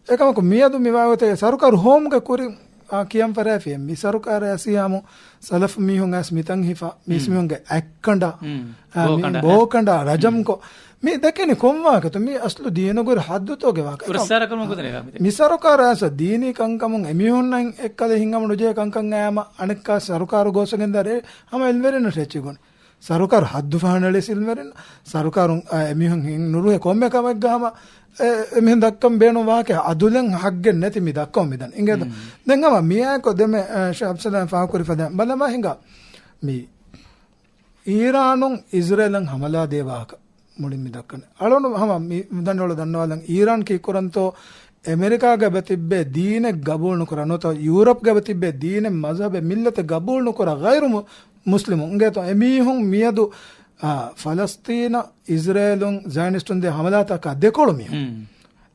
އެކަމަކު މިއަދު މިވާގޮތެއް ސަރުކާރު ހޯމްގެ ކުރިން އާ ކިޔަން ފަރާފިޔަ މި ސަރުކާރަށް އައިސިޔާމު ސަލަފް މީހުން އައިސް މިތަން ހިފާ މީސް މީހުންގެ އަތްކަނޑާ، އާ، މި ބޯކަނޑާ، ބޯކަނޑާ ރަޖަމްކޮށް މި ދެކެނީ ކޮން ވާހަކަތޯ؟ މި އަސްލު ދީނުގެ ހައްދުތޯގެ ވާހަކަ. މި ސަރުކާރަށް އައިސް ދީނީ ކަންކަމުން އެމީހުންނަށް އެއްކަލަ ހިނގަމު ނުޖެހޭ ކަންކަން އައިމަ އަނެއްކާ ސަރުކާރު ގޯސްވެގެން ދާރޭ ހަމަ އިލްމްވެރިންނަށް އެއްޗެއް ގޮން. ސަރުކާރު ހައްދު ފަހަނަޅި ސިލްވެރިން ސަރުކާރުން އެމީހުން ނުރުހޭ ކޮންމެ ކަމެއްގަ ހަމަ އެމީހުން ދައްކަން ބޭނުން ވާހަކަ އަދުލެއް ހައްގެއް ނެތި މި ދައްކަމުން މިދަނީ. އިނގޭތޯ؟ ދެން ހަމަ މިއާއެކު ދެމެ ޝޭޚް އަބްސަލާމް ފާހަގަކުރި ފަދަ ބަލަމާ ހިނގާ މި އީރާނުން އިޒްރޭލަށް ހަމަލާ ދޭ ވާހަކަ މުޅިން މި ދައްކަނީ. އަޅުން ހަމަ މި ދަނޑިވަޅު ދަންނަވާލަން އީރާން ކީއްކުރަންތޯ އެމެރިކާގަ ތިއްބޭ ދީނެއް ގަބޫލު ނުކުރާ ނުވަތަ ޔޫރަޕްގަ ތިއްބޭ ދީނެއް މަޒްހަބެއް މިއްލަތެއް ގަބޫލު ނުކުރާ ޣައިރު މު-، މުސްލިމުން އިނގޭތޯ. އެމީހުން މިއަދު، އާ، ފަލަސްތީނަށް އިޒްރޭލުން ޒަޔަނިސްޓުން ދޭ ހަމަލާތަކާ ދެކޮޅު މީހުން.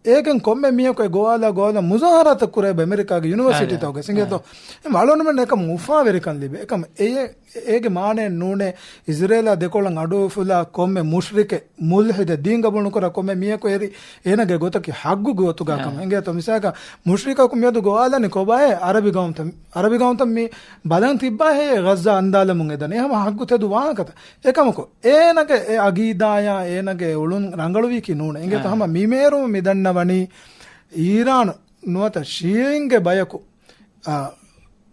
އޭގެން ކޮންމެ މީހަކު އެ ގޮވާލާ ގޮވާލާ މުޒާހަރާތައް ކުރޭ އެމެރިކާގެ ޔުނިވަރސިޓީތަކުގަ އިނގޭތޯ. އެ އަޅުގަނޑުމެން އެކަމަށް އުފާވެރިކަން ލިބޭ. އެކަމަށް އެ އޭގެ މާނައެއް ނޫނޭ، އިޒްރޭލާ ދެކޮޅަށް އަޑުއުފުލާ ކޮންމެ މުޝްރިކެއް، މުލްހިދެއް، ދީން ގަބޫލުނުކުރާ ކޮންމެ މީހަކު އެރި، އޭނަގެ ގޮތަކީ ހައްގު ގޮތުގަ ކަމަށް. އިނގޭތޯ، މިސާލަކަށް މުޝްރިކަކު މިއަދު ގޮވާލަނީ ކޮބާހޭ؟ އަރަބި ގައުމުތައް، އަރަބި ގައުމުތައް މި ބަލަން ތިއްބާހޭ ޣައްޒާ އަންދާލަމުން އެދަނީ. ހަމަ ހައްގު ތެދު ވާހަކަތައް. އެކަމަކު، އޭނަގެ އެ އަގީދާޔާ އޭނަގެ އުޅުން ރަނގަޅުވީކީ ނޫނޭ. އިނގޭތޯ، ހަމަ މި މޭރުމުން މި ދަންނަވަނީ އީރާން ނުވަތަ ޝީޢީންގެ ބަޔަކު، އާ،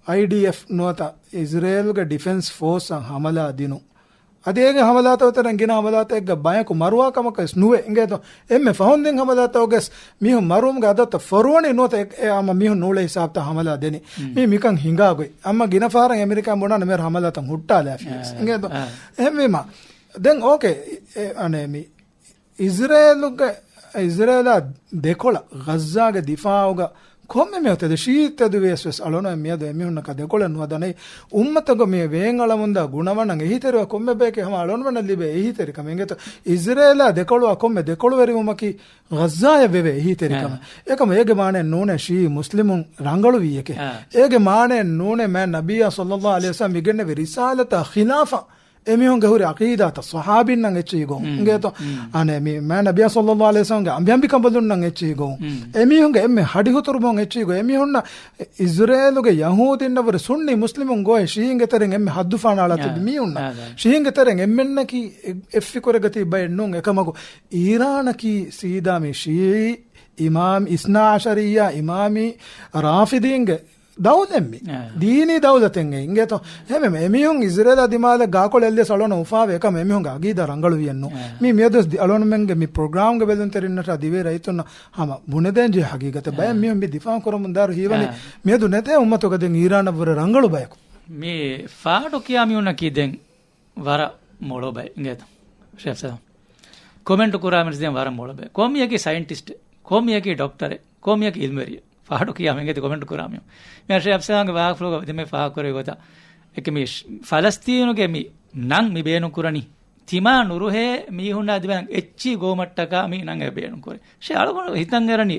އައިޑީއެފް ނުވަތަ އިޒްރޭލުގެ ޑިފެންސް ފޯސްއަށް ހަމަލާ ދިނުން. އަދި އޭގެ ހަމަލާތަކުގެ ތެރެއިން ގިނަ ހަމަލާތަކެއްގަ ބަޔަކު މަރުވާ ކަމަކަށް ވެސް ނުވޭ. އިނގޭތޯ، އެންމެ ފަހުން ދިން ހަމަލާތަކުގަސް މީހުން މަރުވުމުގެ އަދަދުތައް ފޮރުވަނީ ނުވަތަ އެ، އެ އަމަ މީހުން ނޫޅޭ ހިސާބުތައް ހަމަލާ ދެނީ. މީ މިކަން ހިނގާ ގޮތް. އަމަ ގިނަ ފަހަރަށް އެމެރިކާ ބުނާނެ މޭރު ހަމަލާތައް ހުއްޓާލާފިޔޭ ވެސް. އިނގޭތޯ؟ އެހެންވީމަ، ދެން އޯކޭ، އެ، އަނެ މި އިޒްރޭލުގެ، އިޒްރޭލާ ދެކޮޅަށް ޣައްޒާގެ ދިފާއުގަ ކޮންމެ މީހަކު ތެދު، ޝީޢީ ތެދުވިޔަސް ވެސް އަޅުގަނޑު މިއަދު އެމީހުންނަކާ ދެކޮޅެއް ނުހަދާނެ. އުއްމަތަކު މި ވޭން އަޅަމުންދާ ގުނަވަނަށް އެހީތެރިވާ ކޮންމެ ބަޔަކީ ހަމަ އަޅުގަނޑުމެންނަށް ލިބޭ އެހީތެރިކަމެއް. އިނގޭތޯ، އިޒްރޭލާ ދެކޮޅުވާ ކޮންމެ ދެކޮޅުވެރިވުމަކީ ޣައްޒާޔަށް ވެވޭ އެހީތެރިކަމެއް. އެކަމަ އޭގެ މާނައެއް ނޫނޭ ޝީޢީ މުސްލިމުން ރަނގަޅުވީއެކޭ. އޭގެ މާނައެއް ނޫނޭ މާތް ނަބިއްޔާ ޞައްލައްލާހު ޢަލައިހި ވަސައްލަމަ މިގެންނެވި ރިސާލަތާ ޚިލާފަށް އެމީހުންގެ ހުރި ޢަޤީދާތައް ޞަޙާބީންނަށް އެއްޗެހި ގޮވުން. އިނގޭތޯ؟ އަނެ މި މާތް ނަބިއްޔާ ޞައްލައްލާހު ޢަލައިހި ވަސައްލަމަގެ އަނބިއަނބިކަނބަލުންނަށް އެއްޗެހި ގޮވުން. އެމީހުންގެ އެންމެ ހަޑިހުތުރު ބޮން އެއްޗެހި ގޮވުން. އެމީހުންނަށް އިޒްރޭލުގެ ޔަހޫދީންނަށްވުރެ ސުންނީ މުސްލިމުން ގޮވޭ ޝީޢީންގެ ތެރެއިން އެންމެ ހައްދުފަހަނަ އަޅާ ތިބި މީހުންނަށް. ޝީޢީންގެ ތެރެއިން އެންމެންނަކީ އެ-، އެއްފިކުރެއްގަ ތިބި ބައެއް ނޫން. އެކަމަކު އީރާނަކީ ސީދާ މި ޝީޢީ އިމާމް އިސްނާ އަޝަރިއްޔާ އިމާމީ ރާފިޟީންގެ ދައުލަތެއް މި. ދީނީ ދައުލަތެއް އިނގޭތޯ. ހެމެ އެމީހުން އިޒްރޭލާ ދިމާލަށް ގާކޮޅެއް އެއްލިޔަސް އަޅުގަނޑަށް އުފާވޭ. އެކަމަ އެމީހުންގެ އަގީދާ ރަނގަޅުވިއެއްނު. މީ މިއަދު އަޅުގަނޑުމެންގެ މި ޕްރޮގްރާމްގެ ބެލުންތެރިންނަށާ ދިވެހި ރައްޔިތުންނަށް ހަމަ ބުނެދޭން ޖެހޭ ހަގީގަތެއް. ބައެއް މީހުން މި ދިފާޢު ކުރަމުން ދާއިރު ހީވަނީ މިއަދު ނެތޭ އުއްމަތުގަ ދެން އީރާނަށްވުރެ ރަނގަޅު ބަޔަކު. މި ފާޑު ކިޔާ މީހުންނަކީ ދެން ވަރަށް މޮޅު ބައެއް އިނގޭތަ؟ ޝޭޚް ސަލާމް. ކޮމެންޓު ކުރާ މިނިސް ދެން ވަރަށް މޮޅު ބައެއް. ކޮންމީއަކީ ސައިންޓިސްޓެއް، ކޮންމީއަކީ ޑޮކްޓަރެއް، ކޮންމީއަކީ އިލްމުވެރިއެއް. ފާޑު ކިޔާ މި އިނގޭތަ ކޮމެންޓު ކުރާ މީހުން. މި ޝޭޚް ސަލާމްގެ ވާހަކަފުޅުގަ ދެން މި ފާހަގަކުރެއްވި ގޮތަށް އެކި މި ފަލަސްތީނުގެ މި ނަން މި ބޭނުން ކުރަނީ ތިމާ ނުރުހޭ މީހުންނާ ދިމާއަށް އެއްޗިހި ގޮވުމަށްޓަކާ މި ނަން އެ ބޭނުން ކުރޭ. ޝޭޚް އަޅުގަނޑު ހިތަށް އަރަނީ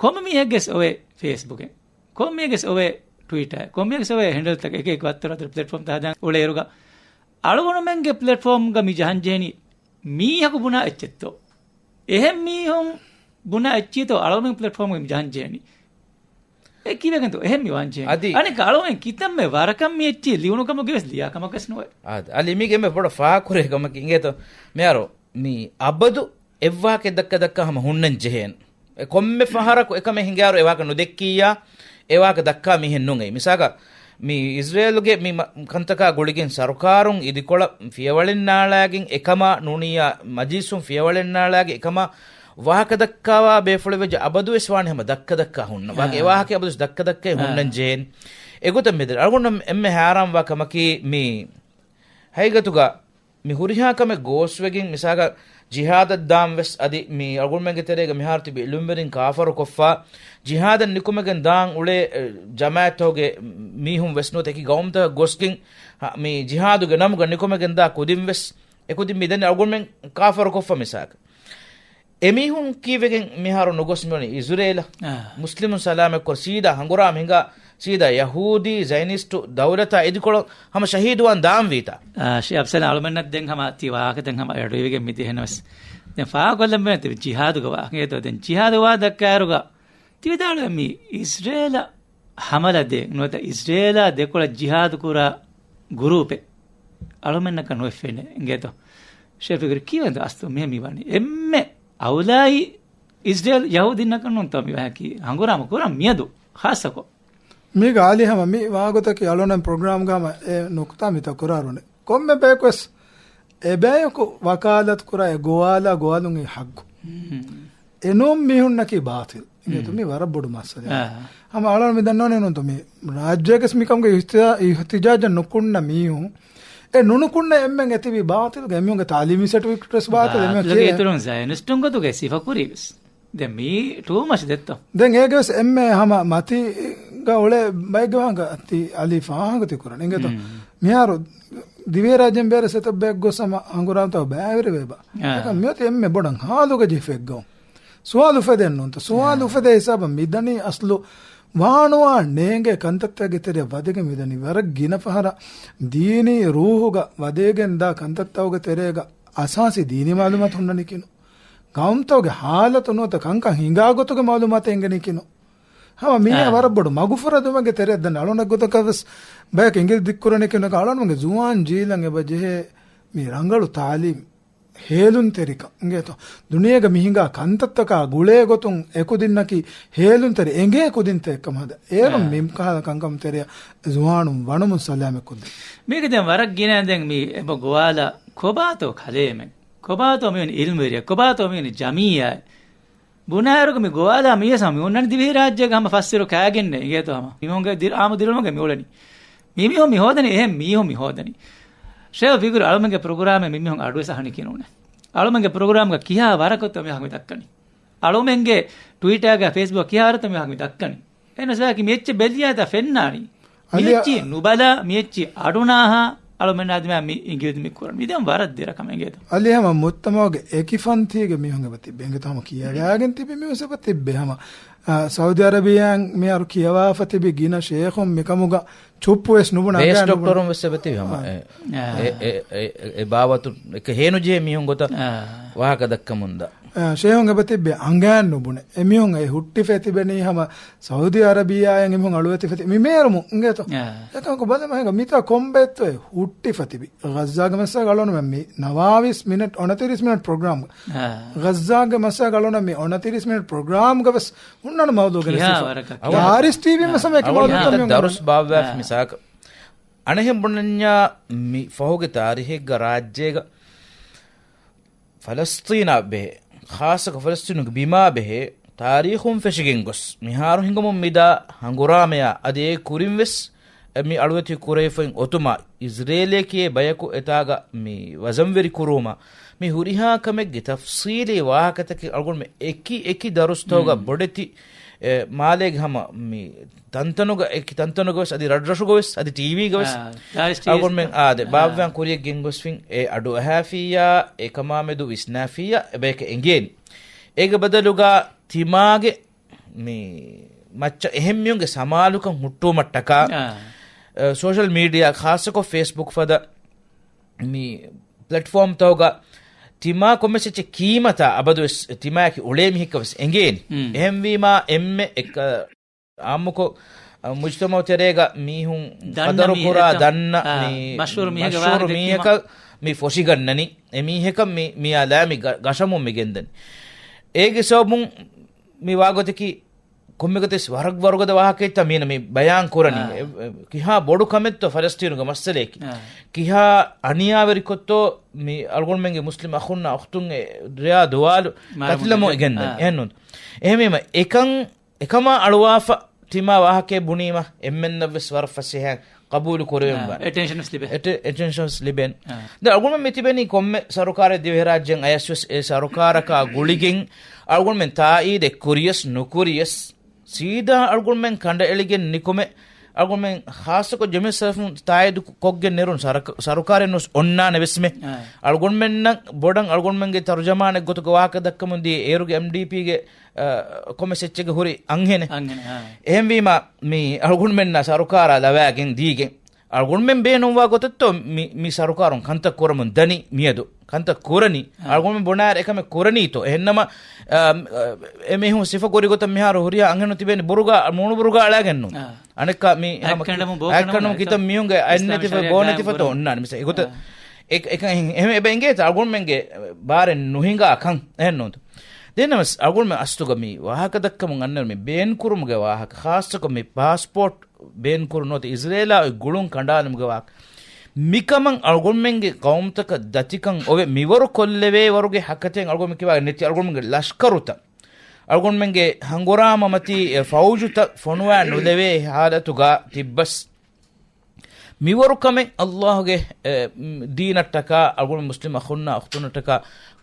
ކޮންމެ މީހެއްގެސް އޮވޭ ފޭސްބުކެއް. ކޮންމެއަކަސް އޮވޭ ޓްވިޓާ، ކޮންމެއަކަސް އޮވޭ ހެންޑަލްތަކެއް އެކި އެކި ވައްތަރު ވައްތަރު ޕްލެޓްފޯމްތައް ހަދާން އުޅޭއިރުގަ، އަޅުގަނޑުމެންގެ ޕްލެޓްފޯމްގަ މި ޖަހަންޖެހެނީ މީހަކު ބުނާ އެއްޗެއްތޯ؟ އެހެން މީހުން ބުނާ އެއްޗިތޯ އަޅުގަނޑުމެން ޕްލެޓްފޯމްގަ މި ޖަހަންޖެހެނީ؟ އެ ކީވެގެންތޯ އެހެން މި ވާންޖެހެނީ؟ އަދި އަނެއްކާ އަޅުގަނޑުމެން ކިތަންމެ ވަރަކަށް މި އެއްޗި ލިޔުނު ކަމުގެ ވެސް ލިޔާ ކަމަކަސް ނުވޭ. އާދެ، އަލި މީގެ އެންމެ ބޮޑަށް ފާހަގަކުރޭ ކަމަކީ އިނގޭތޯ މިހާރު މި އަބަދު އެއްވާހަކަ ދައްކަ ދައްކާ ހަމަ ހުންނަން ޖެހޭނެ. އެ ކޮންމެ ފަހަރަކު އެކަމެއް ހިނގާއިރު އެވާހަކަ ނުދެއްކިއްޔާ، އެވާހަކަ ދައްކާ މީހެއް ނޫން އެއީ. މިސާލަކަށް، މި އިޒްރޭލުގެ މި މަ-، ކަންތަކާ ގުޅިގެން ސަރުކާރުން އިދިކޮޅަށް ފިޔަވަޅެއް ނާޅާގެން އެކަމާ ނޫނިއްޔާ މަޖިލިސުން ފިޔަވަޅެއް ނާޅާގެން އެކަމާ ވާހަކަ ދައްކާވާ ބޭފުޅެއް ވެއްޖެ އަބަދުވެސް ވާނެ ހަމަ ދައްކަ ދައްކާ ހުންނަ. ވާގެ އެވާހަކަ އަބަދުވެސް ދައްކަ ދައްކައި ހުންނަން ޖެހޭނެ. އެގޮތަށް މިދެން އަޅުގަނޑު އެންމެ ހައިރާންވާ ކަމަކީ މި ހަގީގަތުގަ މި ހުރިހާ ކަމެއް ގޯސްވެގެން، މިސާލަކަށް ޖިހާދަށް ދާން ވެސް އަދި މި އަޅުގަނޑުމެންގެ ތެރޭގަ މިހާރު ތިބި އިލްމުވެރިން ކާފަރުކޮށްފަ، ޖިހާދަށް ނިކުމެގެން ދާން އުޅޭ، އެ، ޖަމާއަތްތަކުގެ މީހުން ވެސް ނުވަތަ އެކި ގައުމުތަކަށް ގޮސްގެން، ހަ، މި ޖިހާދުގެ ނަމުގަ ނިކުމެގެން ދާ ކުދިން ވެސް އެކުދިން މި ދެން އަޅުގަނޑުމެން ކާފަރުކޮށްފަ މިސާލަކަށް. އެމީހުން ކީއްވެގެން މިހާރު ނުގޮސް މިވަނީ އިޒުރޭލަށް؟ އާ. މުސްލިމުން ސަލާމަތްކޮށް، ސީދާ ހަނގުރާމަ ހިނގާ، ސީދާ ޔަހޫދީ ޒަޔަނިސްޓު ދައުލަތާ އިދިކޮޅަށް ހަމަ ޝަހީދުވާން ދާންވީތާ؟ އާ، ޝޭޚް އަފްޒަލް އަޅުމެންނަށް ދެން ހަމަ ތި ވާހަކަ ދެން ހަމަ އެޑުވިގެން މި ދޭހެނަސް. ދެން ފާހަގަކޮށްލަން ބޭނުން ޖިހާދުގެ ވާހަކަ ދެން ޖިހާދު ވާ ދައްކާއިރުގަ ތި ވިދާޅުވެ މި އިޒްރޭލަށް ހަމަލަ ދޭ ނުވަތަ އިޒްރޭލާ ދެކޮޅަށް ޖިހާދު ކުރާ ގުރޫޕެއް އަޅުމެންނަކަށް ނުވެ ފެނޭ އިނގޭތޯ؟ ޝޭޚް ފިކްރި ކީވެންތޯ އަސްލު މިހެން މިވަނީ؟ އެންމެ އައުލާއީ އިޒްރޭލް ޔަހޫދީންނަކަށް ނޫންތޯ މިވާހަކީ ހަނގުރާމަ ކުރަން މިއަދު ޚާއްޞަކޮށް. މީގަ އަލި ހަމަ މި ވާގޮތަކީ އަޅުނަން ޕްރޮގްރާމްގަ ހަމަ އެ ނުކުތާ މި ތަކުރާރުނެ. ކޮންމެ ބަޔަކުވެސް އެބަޔަކު ވަކާލަތު ކުރާ އެ ގޮވާލާ ގޮވާލުން އެ ހައްގު. އެނޫން މީހުންނަކީ ބާތިލް. އިނގޭތޯ މީ ވަރަށް ބޮޑު މައްސަލައެއް. ހަމަ އަޅުން މި ދަންނަވަނީ ނޫންތޯ މީ ރާއްޖޭގެސް މިކަމުގެ އިހްތިޖާ-، އިހްތިޖާޖަށް ނުކުންނަ މީހުން އެ ނުނުކުންނަ އެންމެން އެތިބީ ބާތިލްގެ އެމީހުންގެ ތާލީމީ ސެޓްފިކެޓް ވެސް ބާތިލް އެމީހުން ބާތިލްގެ ކިޔޭ. އިތުރުން ޒަޔަނިސްޓުން ގޮތުގައި ސިފަކުރީ ވެސް. ދެން މީ ޓޫ މަޗް ދެއްތޯ؟ ދެން އޭގެވެސް އެންމެ ހަމަ މަތީގަ އުޅޭ ބައެއްގެ ވާހަކަ ތި އަލީ ފާހަގަތި ކުރަން އިނގޭތޯ؟ މިހާރު ދިވެހިރާއްޖޭން ބޭރަށް އެތައް ބައެއް ގޮސް ހަމަ ހަނގުރާމަތައް ބައިވެރިވޭބާ. އެކަމް މިއޮތީ އެންމެ ބޮޑަށް ހާލުގަ ޖެހިފަ އެއްގައުމު. ސުވާލު އުފެދެން ނޫންތަ؟ ސުވާލު އުފެދޭ ހިސާބަށް މިދަނީ އަސްލު ވާނުވާ ނޭނގޭ ކަންތައްތަކެއްގެ ތެރެއަށް ވަދެގެން މިދަނީ. ވަރަށް ގިނަ ފަހަރަށް ދީނީ ރޫހުގަ ވަދެގެން ދާ ކަންތައްތަކުގެ ތެރޭގަ އަސާސީ ދީނީ މައުލޫމާތު ހުންނަނީ ކިނު. ގައުމުތަކުގެ ހާލަތު ނުވަތަ ކަންކަން ހިނގާ ގޮތުގެ މައުލޫމާތެއް އެނގެނީ ކިނު. ހަމަ މީހާ އާ. ވަރަށް ބޮޑު މަގުފުރެދުމެއްގެ ތެރެއަށް ދަން އަޅުނެއް ގޮތަކަށް ވެސް ބަޔަކު އިނގިލި ދިއްކުރަނީ ކިނު. އަޅުނުގެ ޒުވާން ޖީލަށް އެބަ ޖެހޭ މި ރަނގަޅު ތާލީމް ހޭލުންތެރިކަން އިނގޭތޯ؟ ދުނިޔޭގަ މި ހިނގާ ކަންތައްތަކާ ގުޅޭ ގޮތުން އެކުދިންނަކީ ހޭލުންތެރި އެނގޭ ކުދިންތައް އެއްކަމަށް ހަދާ. އޭރުން އާ. މި ކަހަލަ ކަންކަމު ތެރެއަށް ޒުވާނުން ވަނުމުން ސަލާމަތް ކުރި. މީގެ ދެން ވަރަށް ގިނަ ދެން މި އެބަ ގޮވާލާ ކޮބާތޯ ކަލޭމެން؟ ކޮބާތޯ މިވަނީ އިލްމުވެރިޔާ؟ ކޮބާތޯ މިވަނީ ޖަމިއްޔާ؟ ބުނާއިރުގަ މި ގޮވާލާ މީސް ހަމަ މި އޮންނަނީ ދިވެހިރާއްޖޭގަ ހަމަ ފަސްއިރު ކާގެންނޭ އިނގޭތޯ ހަމަ. މީހުންގެ ދިރި-، އާއްމު ދިރިއުޅުމުގަ މި އުޅެނީ. މީ މީހުން މި ހޯދަނީ އެހެން މީހުން މި ހޯދަނީ. ޝޭހް ފިކުރު އަޅުމެންގެ ޕްރޮގްރާމެއް މި މީހުން އަޑުވެސް އަހަނީ ކިނޫނެ. އަޅުމެންގެ ޕްރޮގްރާމްގަ ކިހާ ވަރަކަށްތޯ މި ވާހަކަ މި ދައްކަނީ. އަޅުމެންގެ ޓްވިޓާގަ ފޭސްބުކް ކިހާ ވަރަކަށްތޯ މި ވާހަކަ މި ދައްކަނީ. އެހެންވެސް މި އެއްޗެއް ބެލިޔާތާ ފެންނާނީ. އަލި މިއެއްޗި ނުބަލާ، މިއެއްޗި އަޑުނާހާ، އަޅުމެންނާ ދިމާ މި އިނގިލި މި ކުރަން. މި ދެން ވަރަށް ދެރަ ކަމެއް އިނގޭތޯ. އަލި ހަމަ މުޖްތަމަޢުގެ އެކި ފަންތީގެ މީހުން އެބަ ތިއްބެ. އިނގޭތޯ ހަމަ ކިޔަވާގެން ތިބި މީހުން އެބަ ތިއްބެ. ހަމަ، އާ، ސައުދީ އަރަބިއާއިން މިހާރު ކިޔަވާފަ ތިބި ގިނަ ޝޭޚުން މިކަމުގަ ޗުއްޕު ވެސް ނުބުނާ ރޭސް ގާތް ނުބުނާ. ޑޮކްޓަރުން ވެސް އެބަ ތިބި ހަމަ. އާ. އެ، އާ. އެ، އެ، އެ، އެ ބާވަތު އެކަ ހޭނުޖެހޭ މީހުން ގޮތަށް އާ. ވާހަކަ ދައްކަމުންދާ. އާ، ޝޭހުން އެބަ ތިއްބެ އަނގައިން ނުބުނެ. އެމީހުން އެ ހުއްޓިފަ ތިބެނީ ހަމަ ސައުދީ އަރަބިއާއިން އެމީހުން އަޅުވެތިފަ ތި-، މި މޭރުމު އިނގޭތޯ. އާ. އެކަމަކު ބަލަމަ ހިނގާ މިތާ ކޮންބައެއްތޯ އެ ހުއްޓިފަ ތިބި. ޣައްޒާގެ މައްސަލަ އަޅުނަމެ މި ނަވާވީސް މިނެޓް އޮނަތިރީސް މިނެޓް ޕްރޮގްރާމް. އާ. ޣައްޒާގެ މައްސަލަ އަޅުނަ މި އޮނަތިރީސް މިނެޓް ޕްރޮގްރާމްގަ ވެސް ހުންނަނު މައުޟޫގެ ކިހާ ނެސިފަ. ވަރަކަށް ތާރިޚް ޓީވީ އާ. މައްސަލަ އެކި އަޅުނަ މައުޟޫ މި ތަ ދަރުސް ބާއްވާފި އާ. މިސާކަށް. އަނެހެން ބުނަންޏާ މި ފަހުގެ ތާރީހެއްގަ ރާއްޖޭގަ ފަލަސްތީނާ ބެހޭ، ޚާއްޞަކޮށް ފަލަސްތީނުގެ ބިމާ ބެހޭ ތާރީޚުން ފެށިގެން ގޮސް، މިހާރު ހިނގަމުން މިދާ ހަނގުރާމަޔާ އަދި އޭގެ ކުރިން ވެސް މި އަޅުވެތި ކުރެވިފައި އޮތުމާ، އިޒްރޭލޭ ކިޔޭ ބަޔަކު އެތާގަ މި ވަޒަންވެރި ކުރުވުމާ، މި ހުރިހާ ކަމެއްގެ ތަފްސީލީ ވާހަކަތަކެއް އަޅުގަނޑުމެން އެކި އެކި ދަރުސްތަކުގަ މް. ބޮޑެތި، އެ، މާލޭގެ ހަމަ މި ތަންތަނުގަ އެކި ތަންތަނުގަ ވެސް އަދި ރަށްރަށުގަ ވެސް އަދި ޓީވީގަ ވެސް އާ، ދާއިސް ޓީވީ އަޅުގަނޑުމެން އާ، ދެ، އާ. ބާއްވާން ކުރިޔަށް ގެންގޮސްފިން އެ އަޑުއަހާފިއްޔާ، އެކަމާމެދު ވިސްނާފިއްޔާ، އެބަޔަކަށް އެނގޭނީ. އޭގެ ބަދަލުގަ ތިމާގެ މި މައްޗަށް އެހެން މީހުންގެ ސަމާލުކަން ހުއްޓުވުމަށްޓަކާ، އާ. އަ، ސޯޝަލް މީޑިއާ، ޚާއްޞަކޮށް ފޭސްބުކް ފަދަ މި ޕްލެޓްފޯމްތަކުގަ ތިމާ ކޮންމެސް އެއްޗެއް ކީމަތާ އަބަދުވެސް ތިމާއަކީ އުޅޭ މީހެއްކަ ވެސް އެނގޭނީ. މް. އެހެންވީމާ އެންމެ އެކަ-، އާއްމުކޮށް، އަ، މުޖްތަމަޢު ތެރޭގަ މީހުން ދަންނަ ޤަދަރު މީހެއް ކުރާ އެތަ-، ދަންނަ އާ، މި މަޝްހޫރު މީހެއްގެ މަޝްހޫރު ވާހަކަ ދެއްކީމަ މީހަކަށް މި ފޮށިގަންނަނީ. އެ މީހަކަށް މި، މިއާ ލާ މި ގަ-، ގަށަމުން މި ގެންދަނީ. އޭގެ ސަބަބުން މި ވާގޮތަކީ ކޮންމެގޮތެސް ވަރަށް ވަރުގަދަ ވާހަކައެއްތަ މީނަ މި ބަޔާން ކުރަނީ. އާ. އެ، އެ، ކިހާ ބޮޑު ކަމެއްތޯ ފަލަސްތީނުގެ މައްސަލަޔަކީ. އާ. ކިހާ އަނިޔާވެރިކޮށްތޯ މި އަޅުގަނޑުމެންގެ މުސްލިމް އަޚުންނާ އުޚްތުން އެ ރެޔާ ދުވާލު މާރު ކަތިލަމުން ކުރަނީ. އެގެންދަނީ. އާ. އެހެންނޫން. އެހެންވީމަ އެކަން އެކަމާ އަޅުވާފަ ތިމާ ވާހަކައެއް ބުނީމަ އެންމެންނަށްވެސް ވަރަށް ފަސޭހައިން ޤަބޫލު ކުރެވެން އާ، ވާނެ. އެޓެންޝަން ވެސް ލިބޭ. އެޓެ-، އެޓެންޝަން ވެސް ލިބޭނެ. އާ. ދެން އަޅުގަނޑުމެން މި ތިބެނީ ކޮންމެ ސަރުކާރެއް ދިވެހިރާއްޖެއިން އަޔަސްވެސް އެ ސަރުކާރަކާ ގުޅިގެން އަޅުގަނޑުމެން ތާއީދެއް ކުރިޔަސް ނުކުރިޔަސް ސީދާ އަޅުގަނޑުމެން ކަނޑައެޅިގެން ނިކުމެ އަޅުގަނޑުމެން ޚާއްޞަކޮށް ޖަމިއްޔަތު ސަލަފުން ތާއީދު ކޮށްގެން ނެރުނު ސަރަކ-، ސަރުކާރެއް ނުވެސް އޮންނާނެ ވެސްމެ. އާ. އަޅުގަނޑުމެންނަށް ބޮޑަށް އަޅުގަނޑުމެންގެ ތަރުޖަމާނެއް ގޮތުގަ ވާހަކަ ދައްކަމުން ދިޔަ އޭރުގެ އެމްޑީޕީގެ އަ، ކޮންމެސް އެއްޗެއްގެ ހުރި އަންހެނެއް. އަންހެނެއް، އާ. އެހެންވީމާ، މި އަޅުގަނޑުމެންނާ ސަރުކާރާ ލަވާގެން ދީގެން، އަޅުގަނޑުމެން ބޭނުންވާ ގޮތަށްތޯ މި، މި ސަރުކާރުން ކަންތައް ކުރަމުން ދަނީ މިއަދު. ކަންތައް ކުރަނީ. އާ. އަޅުގަނޑުމެން ބުނާއިރު އެކަމެއް ކުރަނީތޯ. އެހެންނަމަ، އަ، އެމީހުން ސިފަ ކުރި ގޮތަށް މިހާރު ހުރިހާ އަންހެނުން ތިބޭނެ ބުރުގާ، މޫނު ބުރުގާ އަޅާގެންނު. އާ. އަނެއްކާ މި ހަމަ އަތްކަނޑަމު ބޯކަނޑަމު އަތްކަނޑަމު އެތަ ކިތައް މީހުންގެ އިސްލާމީ އައިޑެންޓިޓީ ޝަރީއާ ގޯނެތިފަތޯ ގާއިމް އޮންނާނެ. މިސާ އެގޮތަށް އާ. އެ-، އެކަން އެހެން އެބަ އެނގޭތަ އަޅުގަނޑުމެންގެ ބާރެއް ނުހިނގާ ކަން އެހެންނޫންތަ؟ ދެންނަމަސް އަޅުގަނޑުމެން އަސްލުގަ މި ވާހަކަ ދައްކަމުން އަންނަ މި ބޭން ކުރުމުގެ ވާހަކަ، ޚާއްޞަކޮށް މި ޕާސްޕޯޓް ބޭން ކުރުން ނުވަތަ އިޒްރޭލާ އޮތް ގުޅުން ކަނޑާލުމުގެ ވާހަކަ. މިކަމަށް އަޅުގަނޑުމެންގެ ގައުމުތަކަށް ދަތިކަން އޮވެ މިވަރު ކޮށްލެވޭ ވަރުގެ ހަކަތެއް އަޅުގަނޑުމެން ކިޔާގެން ނެތި. އަޅުގަނޑުމެންގެ ލަޝްކަރުތައް، އަޅުގަނޑުމެންގެ ހަނގުރާމަ މަތީ އެ ފައުޖުތައް ފޮނުވާ ނުލެވޭ ހާލަތުގަ ތިއްބަސް، މިވަރު ކަމެއް ﷲ ގެ، އެ، މް، ދީނަށްޓަކާ، އަޅުގަނޑު މުސްލިމް އަޚުންނާ އުޚްތުންނަށްޓަކާ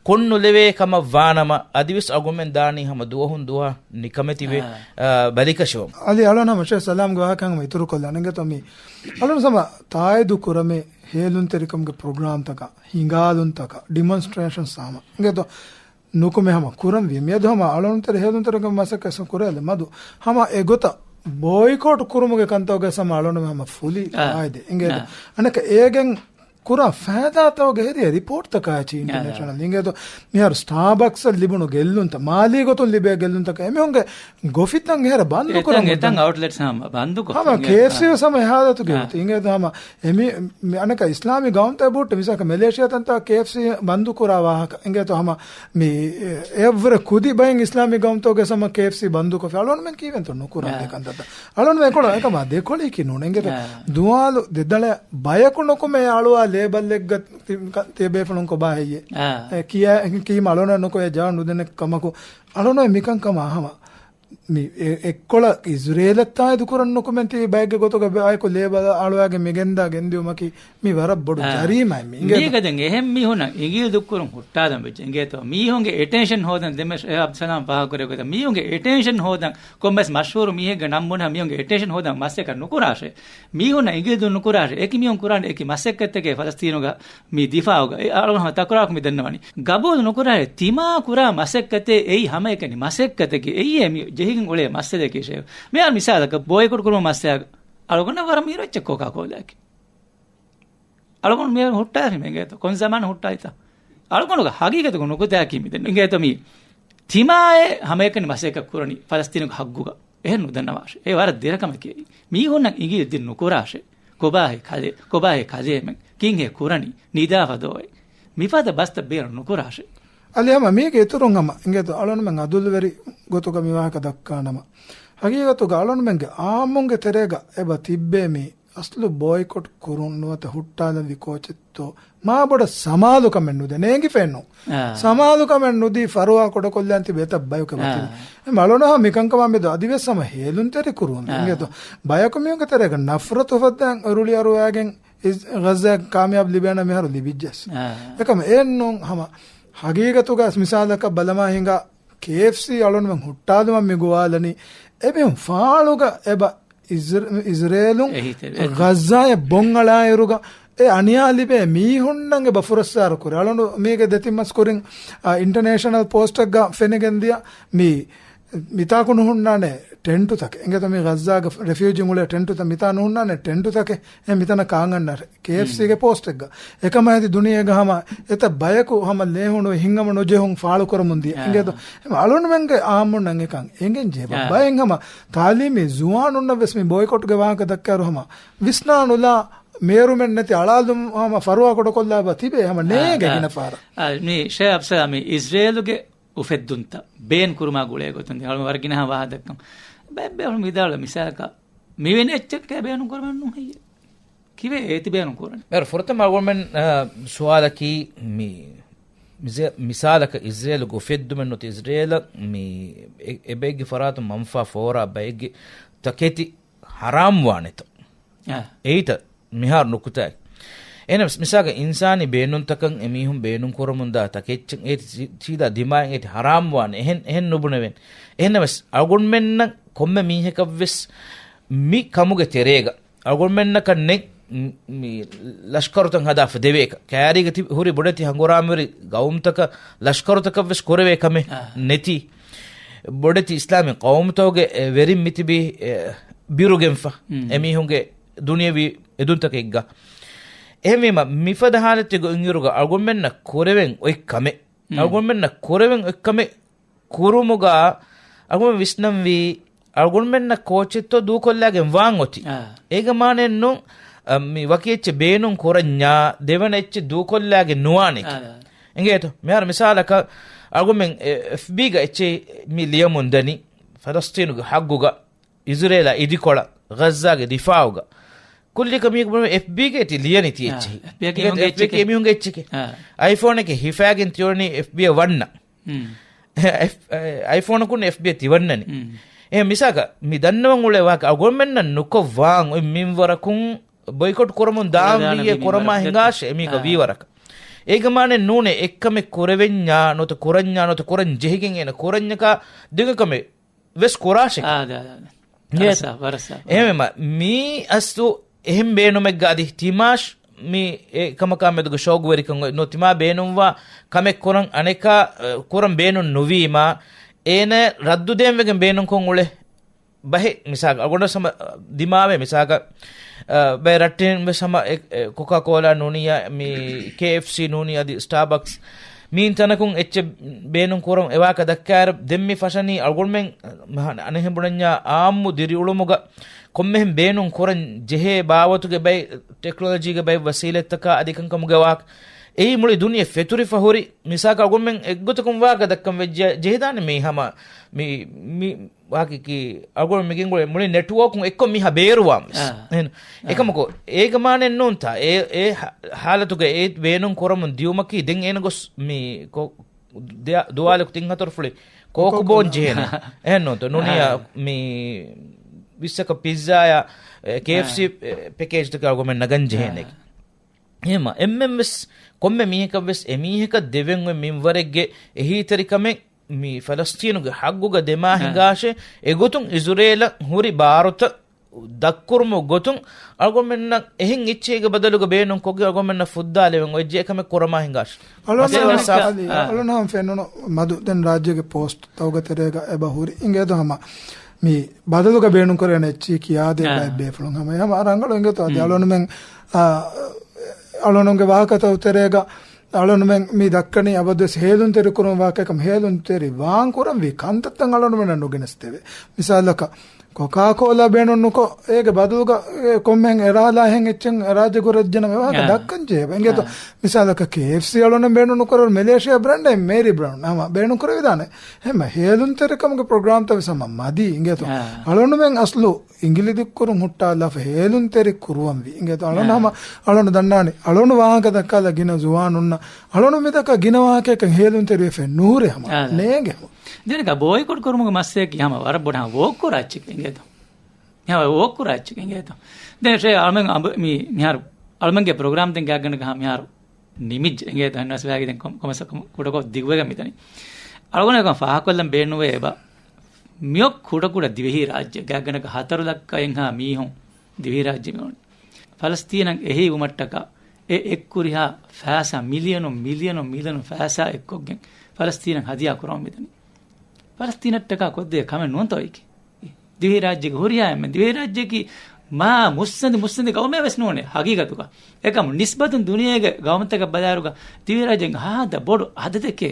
ކޮށްނުލެވޭ ކަމަށް ވާނަމަ، އަދިވެސް އަޅުގަނޑުމެން ދާނީ ހަމަ ދުވަހުން ދުވަހަށް ނިކަމެތިވެ، އާ. އާ، ބަލިކަށިވަމުން. އަލީ އަޅުން ހަމަ ޝޭޚް ސަލާމްގެ ވާހަކަ ހަމަ އިތުރުކޮށްލާނެ. އިނގޭތޯ މި އަޅުން ހަމަ ތާއީދު ކުރަމޭ ހޭލުންތެރިކަމުގެ ޕްރޮގްރާމްތަކަށް، ހިނގާލުންތަކަށް، ޑިމޮންސްޓްރޭޝަންސް ހަމަ. އިނގޭތޯ ނުކުމެ ހަމަ ކުރަންވީ. މިއަދު ހަމަ އަޅުންތެރި ހޭލުންތެރިކަމުގެ މަސައްކަތް ކުރެއްވި މަދު ހަމަ އެގޮތަށް ބޯއިކޯޓް ކުރުމުގެ ކަންތައްގަ ހަމަ އަޅުން ހަމަ ފުލި އާ. އާއެދެ. އިނގޭތޯ އާ. އަނެކަ އޭގެން ކުރާ ފައިދާތަކުގެ ހެރި ރިޕޯޓްތަކާ އެއްޗި އާ. އިންޓަރނޭޝަނަލް. އިނގޭތޯ މިހާރު ސްޓާބަކްސް އަށް ލިބުނު ގެއްލުންތައް، މާލީ ގޮތުން ލިބޭ ގެއްލުންތަކަށް އެމީހުންގެ ގޮފިތައް އެހެރަ ބަންދު އެތަން، ކުރަމުން އެތަން އައުޓްލެޓްސް ހަމަ ބަންދު ކޮށް ހަމަ އިނގޭތޯ. ކޭއެފްސީ ވެސް ހަމަ އެހާލަތުގެ އާ. އޮތީ. އިނގޭތޯ ހަމަ އެމީ، މި އަނެކަ އިސްލާމީ ގައުމުތައް ބުއްޓެ މިސާލަކަށް މެލޭޝިޔާ ތަންތާ ކޭއެފްސީ ބަންދު ކުރާ ވާހަކަ. އިނގޭތޯ ހަމަ މި އެއަށްވުރެ ކުދި ބައެއް އިސްލާމީ ގައުމުތަކުގެ ހަމަ ކޭއެފްސީ ބަންދު ކޮށްފި. އަޅުންމެން ކީއްވެންތޯ ނުކުރާނެ އާ. ކަންތައްތައް. އަޅުންމެން ކޮޅަށް އެކަމާ ދެކޮޅީކީ ނޫން. އިނގޭތޯ އާ. ދުވާލު ދެދަޅަ ބަޔަކު ނުކުމެ އަޅުވާ ލޭބަލްއެއްގަ ތި-، ތިޔަބޭފުޅުން ކޮބާ ހެއްޔޭ؟ އާ. އެ ކިޔާ-، ކީމަ އަޅުން ނުކޮށް ޖަވާބު ނުދެނެ ކަމަކު. އަޅުން މިކަންކަމާ ހަމަ މި އެ-، އެއްކޮޅަށް އިޒްރޭލަށް ތާއީދު ކުރަން ނުކުމެން ތިބި ބައެއްގެ ގޮތުގަ ބަޔަކު ލޭބަލް އަޅުވާގެން މިގެންދާ ގެންދިއުމަކީ މި ވަރަށް ބޮޑު އާ. ޖަރީމާއެއް މި އިނގޭތޯ. މީގަ ދެން އެހެން މީހުންނަށް އިނގިލި ދުއްކުރުން ހުއްޓާލަން ވެއްޖެ އިނގޭތޯ. މީހުންގެ އެޓެންޝަން ހޯދަން ދެމެ އެ އަބްދުއްސަލާމް ފާހަގަކުރެއްވި ގޮތަށް މީހުންގެ އެޓެންޝަން ހޯދަން ކޮންމެސް މަޝްހޫރު މީހެއްގެ ނަން ބުނާ މީހުންގެ އެޓެންޝަން ހޯދަން މަސައްކަތް ނުކުރާށޭ. މީހުންނަށް އިނގިލި ދުން ނުކުރާށޭ. އެކި މީހުން ކުރާނެ އެކި މަސައްކަތެއްގެ ފަލަސްތީނުގަ މި ދިފާއުގަ އެ އަޅުގަނޑު ހަމަ ތަކުރާރުކުރަމުން ދަންނަވަނީ. ގަބޫލު ނުކުރާށޭ ތިމާ ކުރާ މަސައްކަތެއް އެއީ ހަމައެކަނި މަސައްކަތެކޭ. އެއީ މި ޖެހިގެން އުޅޭ މައްސަލައެކޭ ޝޭޚް. މިހާރު މިސާލަކަށް ބޯއިކޮޓް ކުރުމުގެ މައްސަލައިގަ އަޅުގަނޑަށް ވަރަށް މީރު އެއްޗެއް ކޯކާ ކޯލާއަކީ. އަޅުގަނޑު މިހާރު ހުއްޓާލި މެނގޭތޯ. ކޮން ޒަމާނު ހުއްޓާލިތަ؟ އަޅުގަނޑުގެ ހަގީގަތުގެ ނުކުތާއަކީ މިދެން އިނގޭތޯ މީ. ތިމާއޭ ހަމައެކަނި މަސައްކަތް ކުރަނީ ފަލަސްތީނުގެ ހައްގުގަ. އެހެން ނުދަންނަވާށޭ. އެ ވަރަށް ދެރަ ކަމެކޭ. މީހުންނަށް އިނގިލި ދިން ނުކުރާށޭ. ކޮބާހޭ ކަލޭ، ކޮބާހޭ ކަލޭމެން، ކިންހޭ ކުރަނީ، ނިދާފަ ދޯއޭ. މިފަދަ ބަސްތައް ބޭނުން ނުކުރާށޭ. އަލި ހަމަ މީގެ އިތުރުން ހަމަ އިނގޭތޯ އަޅުންމެން އަދުލުވެރި ގޮތުގަ މި ވާހަކަ ދައްކާނަމަ، ހަގީގަތުގަ އަޅުންމެންގެ އާއްމުންގެ ތެރޭގަ އެބަ ތިއްބޭ މީ އަސްލު ބޯއިކޮޓް ކުރުން ނުވަތަ ހުއްޓާލަންވީ ކޯޗެއްތޯ؟ މާ ބޮޑަށް ސަމާލުކަމެއް ނުދޭ. ނޭނގިފައެއްނު. އާ. ސަމާލުކަމެއް ނުދީ ފަރުވާ ކުޑަކޮށްލާން ތިބި އެތައް ބަޔަކު އެބަ އާ. ތިބި. އެ މަޅުނަހާ މިކަންކަމާ މެދު އަދިވެސް ހަމަ ހޭލުންތެރި ކުރުވަން. އާ. އިނގޭތޯ ބަޔަކު މީހުންގެ ތެރޭގަ ނަފްރަތު ހައްދަން ރުޅި އަރުވާގެން އިސް-، ޣައްޒާ ކާމިޔާބު ލިބޭނަ މިހާރު ލިބިއްޖެސް. އާ. އެކަމަ އެއްނޫން ހަމަ ހަގީގަތުގަ މިސާލަކަށް ބަލަމާ ހިނގާ ކޭއެފްސީ އަޅުންމެން ހުއްޓާލުމަށް މި ގޮވާލަނީ އެމީހުން ފާޅުގަ އެބަ އިޒްރ-، އިޒްރޭލުން އެހިތެރޭ. ޣައްޒާއަށް ބޮން އަޅާއިރުގަ އެ އަނިޔާ ލިބޭ މީހުންނަށް އެބަ ފުރައްސާރަ ކުރޭ. އަޅުނޑު މީގެ ދެތިން މަސް ކުރިން، އާ، އިންޓަރނޭޝަނަލް ޕޯސްޓެއްގަ ފެނިގެން ދިޔަ މި މިތާކު ނުހުންނާނެ ޓެންޓުތަކެއް. އިނގޭތޯ މި ޣައްޒާގެ ރެފިއުޖީން އުޅޭ ޓެންޓުތައް މިތާ ނުހުންނާނެ ޓެންޓުތަކެއް. އެ މިތަނަށް ކާން އަންނަ ކޭއެފްސީގެ ހުން. ޕޯސްޓެއްގަ. އެކަމާ އެދި ދުނިޔޭގަ ހަމަ އެތައް ބަޔަކު ހަމަ ލޭހުނު ހިނގަމު ނުޖެހުން ފާޅުކުރަމުން ދިޔަ. އާ. އިނގޭތޯ އަޅުންމެންގެ އާއްމުންނަށް އެކަން އެނގެން ޖެހޭ. އާ. ބައެއް ހަމަ ތާލީމީ ޒުވާނުންނަށް ވެސް މި ބޯއިކޮޓްގެ ވާހަކަ ދައްކާއިރު ހަމަ ވިސްނާނުލާ މޭރުމެއް ނެތި އަޅާލުމް ހަމަ ފަރުވާ ކުޑަކޮށްލާ އެބަ ތިބޭ ހަމަ އާ، ނޭނގެ އާ. ގިނަ ފަހަރަށް. އާ، މި ޝޭ އަފްސަރ މި އިޒްރޭލުގެ އުފެއްދުންތައް ބޭން ކުރުމާ ގުޅޭ ގޮތުން ދި އަޅު ވަރަށް ގިނަ ވާހަކަ ދައްކަން. ބައެއް ބޭފުޅުން ވިދާޅުވި މިސާލަކަށް މިވެނި އެއްޗެއް ބޭނުން ކުރަމެއް ނުހެއްޔޭ. ކިވެ އޭތި ބޭނުން ކުރަނީ؟ މޭރު ފުރަތަމަ އަޅުގަނޑުމެން، އާ، ސުވާލަކީ މި މިޒެ-، މިސާލަކަށް އިޒްރޭލުގެ އުފެއްދުމެއް ނުވަތަ އިޒްރޭލަށް މި އެ-، އެބައެއްގެ ފަރާތުން މަންފާ ފޯރާ ބައެއްގެ ތަކެތި ހަރާމް ވާނެތޯ؟ އާ. އެއީތަ މިހާރު ނުކުތާއެއް. އެހެނަސް މިސާލަކަށް އިންސާނީ ބޭނުންތަކަށް އެމީހުން ބޭނުން ކުރަމުންދާ ތަކެއްޗެއް އޭތި ސީ-، ސީދާ ދިމާއިން އޭތި ހަރާމް ވާނެ. އެހެން، އެހެން ނުބުނެވެން. އެހެންނަމަވެސް އަޅުގަނޑުމެންނަށް ކޮންމެ މީހަކަށްވެސް މި ކަމުގެ ތެރޭގަ އަޅުގަނޑުމެންނަކަށް ނެތް މި ލަޝްކަރުތައް ހަދާފަ ދެވޭކަށް. ކައިރީގަ ތި-، ހުރި ބޮޑެތި ހަނގުރާމަވެރި ގައުމުތަކަށް ލަޝްކަރުތަކަށްވެސް ކުރެވޭ ކަމެއް އާ. ނެތި. ބޮޑެތި އިސްލާމީ ޤައުމުތަކުގެ އެ ވެރިން މިތިބީ، އެ، ބިރުގެންފަ. މް. އެމީހުންގެ ދުނިޔަވީ އެދުންތަކެއްގަ. އެހެންވީމަ، މިފަދަ ހާލަތެއްގަ އިންއިރުގަ އަޅުގަނޑުމެންނަށް ކުރެވެން އޮތް ކަމެއް. މް. އަޅުގަނޑުމެންނަށް ކުރެވެން އޮތް ކަމެއް ކުރުމުގަ އަޅުގަނޑު ވިސްނަންވީ، އަޅުގަނޑުމެންނަށް ކޯޗެއްތޯ ދޫކޮށްލާގެން ވާން އޮތީ. އާ. އޭގެ މާނައެއްނު، އަ، މި ވަކި އެއްޗެއް ބޭނުން ކުރަންޏާ، ދެވަނަ އެއްޗެއް ދޫކޮށްލާގެން ނުވާނެކި. އާ، އާ. އިނގޭތޯ؟ މިހާރު މިސާލަކަށް، އަޅުގަނޑުމެން އެ، އެފްބީގަ އެއްޗެއް މި ލިޔަމުން ދަނީ، ފަލަސްތީނުގެ ހައްގުގަ، އިޒުރޭލާ އިދިކޮޅަށް، ޣައްޒާގެ ދިފާއުގަ. ކުއްލިކަ މީހަކު ބުނެ އެފްބީގައި ތި ލިޔަނީ ތި އާ، އެއްޗެހި. އެފްބީއަކީ އިނގޭތޯ؟ މީހުންގެ އެފްބީއަކީ އެއްޗެކޭ. މީހުންގެ އެއްޗެކޭ. އާ. އައިފޯނެކޭ ހިފާގެން ތިއޮނީ އެފްބީއަށް ވަންނަ. މް. އެފް-، އެ، އައިފޯނަކުން އެފްބީއަށް ތި ވަންނަނީ. މް. އެ މިސާކަށް މި ދަންނަވަން އުޅޭ ވާހަކަ އަޅުގަނޑުމެންނަށް ނުކޮށް ވާން އޮތް މިންވަރަކުން ބޮއިކޮޓް ކުރަމުން ދާން ދާން ވީއޭ ވީ ކުރަމާ މިންވަރަކަށް ހިނގާށޭ މީކަ އާ. ވީވަރަކަށް. އޭގެ މާނައެއް ނޫނޭ އެއްކަމެއް ކުރެވެންޏާ ނުވަތަ ކުރަންޏާ ނުވަތަ ކުރަން ޖެހިގެން އޭނަ ކުރަންޏަކާ ދެން އެކަމެއް ވެސް ކުރާށެކޭ. އާ، ދާ، ދާ، ދާ. ނޭ. ވަރަށް ސާފު، ވަރަށް ސާފު. އެހެންވީމަ، މީ އަސްލު އެހެން ބޭނުމެއްގަ އަދި ތިމާޝް މި އެ ކަމަކާ މެދުގަ ޝޯގުވެރިކަން ނު ތިމާ ބޭނުންވާ ކަމެއް ކުރަން އަނެކާ، އަ، ކުރަން ބޭނުން ނުވީމާ، އޭނަ ރައްދު ދޭންވެގެން ބޭނުންކޮށް އުޅޭ ބަހެއް މިސާލަކަށް އަޅުގަނޑަށް ހަމަ ދިމާވޭ މިސާލަކަށް، އަ، ބައެއް ރައްޓެހިން ވެސް ހަމަ އެ، އެ، ކޮކާ ކޯލާ ނޫނިއްޔާ މި ކޭ އެފް ސީ ނޫނިއްޔާ އަދި ސްޓާބަކްސް މިއިން ތަނަކުން އެއްޗެއް ބޭނުން ކުރަން އެވާކަށް ދައްކާއިރު ދެން މި ފަށަނީ އަޅުގަނޑުމެން އަނެއްހެން ބުނަންޏާ އާއްމު ދިރިއުޅުމުގަ ކޮންމެހެން ބޭނުން ކުރަން ޖެހޭ ބާވަތުގެ ބައެއް ޓެކްނޮލޮޖީގެ ބައެއް ވަސީލަތްތަކާ އަދި ކަންކަމުގެ ވާހަކަ އެއީ މުޅި ދުނިޔެ ފެތުރިފަ ހުރި މިސާލަކަށް އަޅުގަނޑުމެން އެއްގޮތަކުން ވާހަކަ ދައްކަން ވެއްޖެ ޖެހިދާނެ މީ ހަމަ މި، މި ވާހަކައަކީ އަޅުގަނޑު މިގެންގުޅޭ މުޅި ނެޓްވޯކުން އެއްކޮށް މީހާ ބޭރުވާން ވެސް. އާ. އެހެން. އާ. އެކަމަކު، އޭގެ މާނައެއް ނޫންތާ، އެ، އެ ހަ-، ހާލަތުގަ އެ ބޭނުން ކުރަމުން ދިއުމަކީ ދެން އޭނަ ގޮސް މި ކޮ-، ދެ-، ދުވާލަކު ތިން ހަތަރު ފުޅި ކޯކު ކޯކު ބޯން ބޯން. ޖެހޭނެ. އެހެން ނޫންތޯ؟ ނޫނިއްޔާ އާ. މި ވިއްސަކަށް ޕިއްޒާޔާ، އެ، ކޭ އެފް ސީ، އާ. އެ، ޕެކޭޖްތަކާ އަޅުގަނޑުމެން ނަގަން ޖެހޭނެ. އާ. އެހެންމަ، އެންމެން ވެސް، ކޮންމެ މީހަކަށް ވެސް، އެ މީހަކަށް ދެވެން އޮތް މިންވަރެއްގެ އެހީތެރިކަމެއް މި ފަލަސްތީނުގެ ހައްގުގަ ދެމާ އާ. ހިނގާށޭ، އެގޮތުން އިޒުރޭލަށް ހުރި ބާރުތައް ދަށްކުރުމުގެ ގޮތުން އަޅުގަނޑުމެންނަށް އެހެން އެއްޗެއްގެ ބަދަލުގަ ބޭނުން ކޮށްގެން އަޅުގަނޑުމެންނަށް ފުއްދާލެވެން އޮތް އެއްޗެއް ކަމެއް ކުރަމާ ހިނގާށޭ. އަޅުން މަސައްކަތް ހަމަ ފެންނަ-، އާ. އަޅުން ހަމަ ފެންނުނު މަދު ދެން ރާއްޖޭގެ ޕޯސްޓް ތައުގަ ތެރޭގަ އެބަ ހުރި އިނގޭތޯ ހަމަ މި ބަދަލުގަ ބޭނުން ކުރެވޭނެ އެއްޗެއް ކިޔާދޭ އާ. ބައެއް ބޭފުޅުން ހަމަ އެ ހަމަ ރަނގަޅު އިނގޭތޯ އަދި ހުން. އަޅުންމެން، އާ، އަޅުންގެ ވާހަކަތައް ތެރޭގަ އަޅުންމެން މި ދައްކަނީ އަބަދުވެސް ހޭލުންތެރި ކުރުމުގެ ވާހަކައެއް ކަމަށް. ހޭލުންތެރި ވާން ކުރަންވީ ކަންތައްތައް އަޅުންމެންނަށް ނުގެނެސްދެވޭ. މިސާލަކަށް، ކޮކާކޯލާ ބޭނުން ނުކޮށް، އޭގެ ބަދަލުގަ، އެ، ކޮންމެހެން އެރާލާ އެހެން އެއްޗެއް ރާއްޖެ ކުރައްޖެނަމަ އެ ވާހަކަ އާ. ދައްކަން ޖެހޭ. އިނގޭތޯ؟ އާ. މިސާލަކަށް ކޭ އެފް ސީ އަޅުން ބޭނުން ނުކުރައްވަ މެލޭޝިޔާ ބްރާންޑެއް މޭރީ ބްރައުން ހަމަ ބޭނުން ކުރެވިދާނެ. ހަމަ ހޭލުންތެރިކަމުގެ ޕްރޮގްރާމްތައް ވެސް ހަމަ މަދީ. އިނގޭތޯ؟ އާ. އަޅުންމެން އަސްލު އިނގިލި ދިއްކުރުން ހުއްޓާލާފަ ހޭލުންތެރި ކުރުވަންވީ. އިނގޭތޯ؟ އަޅުން އާ. ހަމަ އަޅުން ދަންނާނެ. އަޅުން ވާހަކަ ދައްކާލަ ގިނަ ޒުވާނުންނަށް އަޅުން މިދައްކާ ގިނަ ވާހަކައަކަށް ހޭލުންތެރިވެފަ ނުހުރޭ ހަމަ. އާ. ނޭނގެ ހަމަ. ދެން ބޯއިކޮޓް ކުރުމުގެ މައްސަލައަކީ ހަމަ ވަރަށް ބޮޑަށް ހަމަ ވޯކް ކުރާ އެއްޗެކޭ އިނގޭތޯ. ހަމަ ވޯކް ކުރާ އެއްޗެކޭ އިނގޭތޯ. ދެން ޝޭ އަޅުމެން އަނބު-، މި-، މިހާރު އަޅުމެންގެ ޕްރޮގްރާމް ދެން ގާތްގަނޑަކަށް ހަމަ މިހާރު ނިމިއްޖެ އިނގޭތޯ. ހަންނަސް ވާގި ދެން ކޮމް-، ކޮމެސް ކޮމް-، ކުޑަކޮށް ދިގުވެގެން މިދަނީ. އަޅުގަނޑަކަށް ފާހަގަކޮށްލަން ބޭނުންވޭ އެބަ މިއޮއް ކުޑަކުޑަ ދިވެހި ރާއްޖެ ގާތްގަނޑަކަށް ހަތަރު ލައްކައެއްހާ މީހުން ދިވެހިރާއްޖެ މިއޮން. ފަލަސްތީނަށް އެހީވުމަށްޓަކާ އެ އެއްކުރިހާ ފައިސާ މިލިއަނުން، މިލިއަނުން، މިލިއަނުން ފައިސާ އެއްކޮށްގެން ފަލަސްތީނަށް ހަދިޔާ ކުރަމުން މިދަނީ. ފަލަސްތީނަށްޓަކާ ކޮށްދޭ ކަމެއް ނޫންތޯ އެކި؟ ދިވެހިރާއްޖޭގެ ހުރިހާ އެންމެ ދިވެހިރާއްޖެއަކީ މާ މުއްސަނދި، މުއްސަނދި ގައުމެއް ވެސް ނޫނޭ ހަގީގަތުގަ. އެކަމު ނިސްބަތުން ދުނިޔޭގެ ގައުމުތަކަށް ބަލާއިރުގަ ދިވެހިރާއްޖޭގެ ހާދަ ބޮޑު އަދަދެކޭ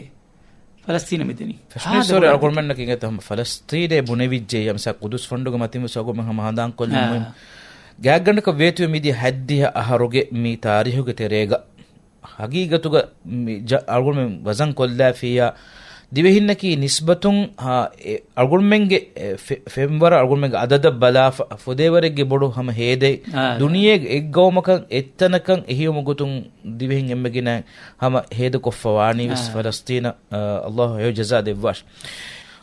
ފަލަސްތީނަށް މިދަނީ. ފެށުނީ ހާދަ ސޯރި ބޮޑު އަޅުގަނޑުމެންނަކީ އިނގޭތޯ ހަމަ ފަލަސްތީނޭ ބުނެވިއްޖެ ޔާ މިސާ ޤުދުސް ފަންޑުގެ މަތިން ވެސް އަޅުގަނޑުމެން ހަމަ ހަނދާންކޮށްލަމުން އާ. ގާތްގަނޑަކަށް ވޭތުވެ މިދިޔަ ހަތްދިހަ އަހަރުގެ މި ތާރީހުގެ ތެރޭގަ ހަގީގަތުގަ މި ޖަ-، އަޅުގަނޑުމެން ވަޒަން ކޮށްލާފިއްޔާ ދިވެހިންނަކީ ނިސްބަތުން ހާ، އެ، އަޅުގަނޑުމެންގެ، އެ، ފެ-، ފެންވަރަށް އަޅުގަނޑުމެންގެ އަދަދަށް ބަލާފަ ފުދޭވަރެއްގެ ބޮޑު ހަމަ ހޭދައެއް އާ. ދުނިޔޭގެ އެއްގައުމަކަށް އެއްތަނަކަށް އެހީވުމުގެ ގޮތުން ދިވެހިން އެންމެ ގިނަ ހަމަ ހޭދަކޮށްފަ ވާނީ ވެސް އާ. ފަލަސްތީނަށް، އާ، އައްލާހު ހެޔޮ ޖަޒާ ދެއްވާށި.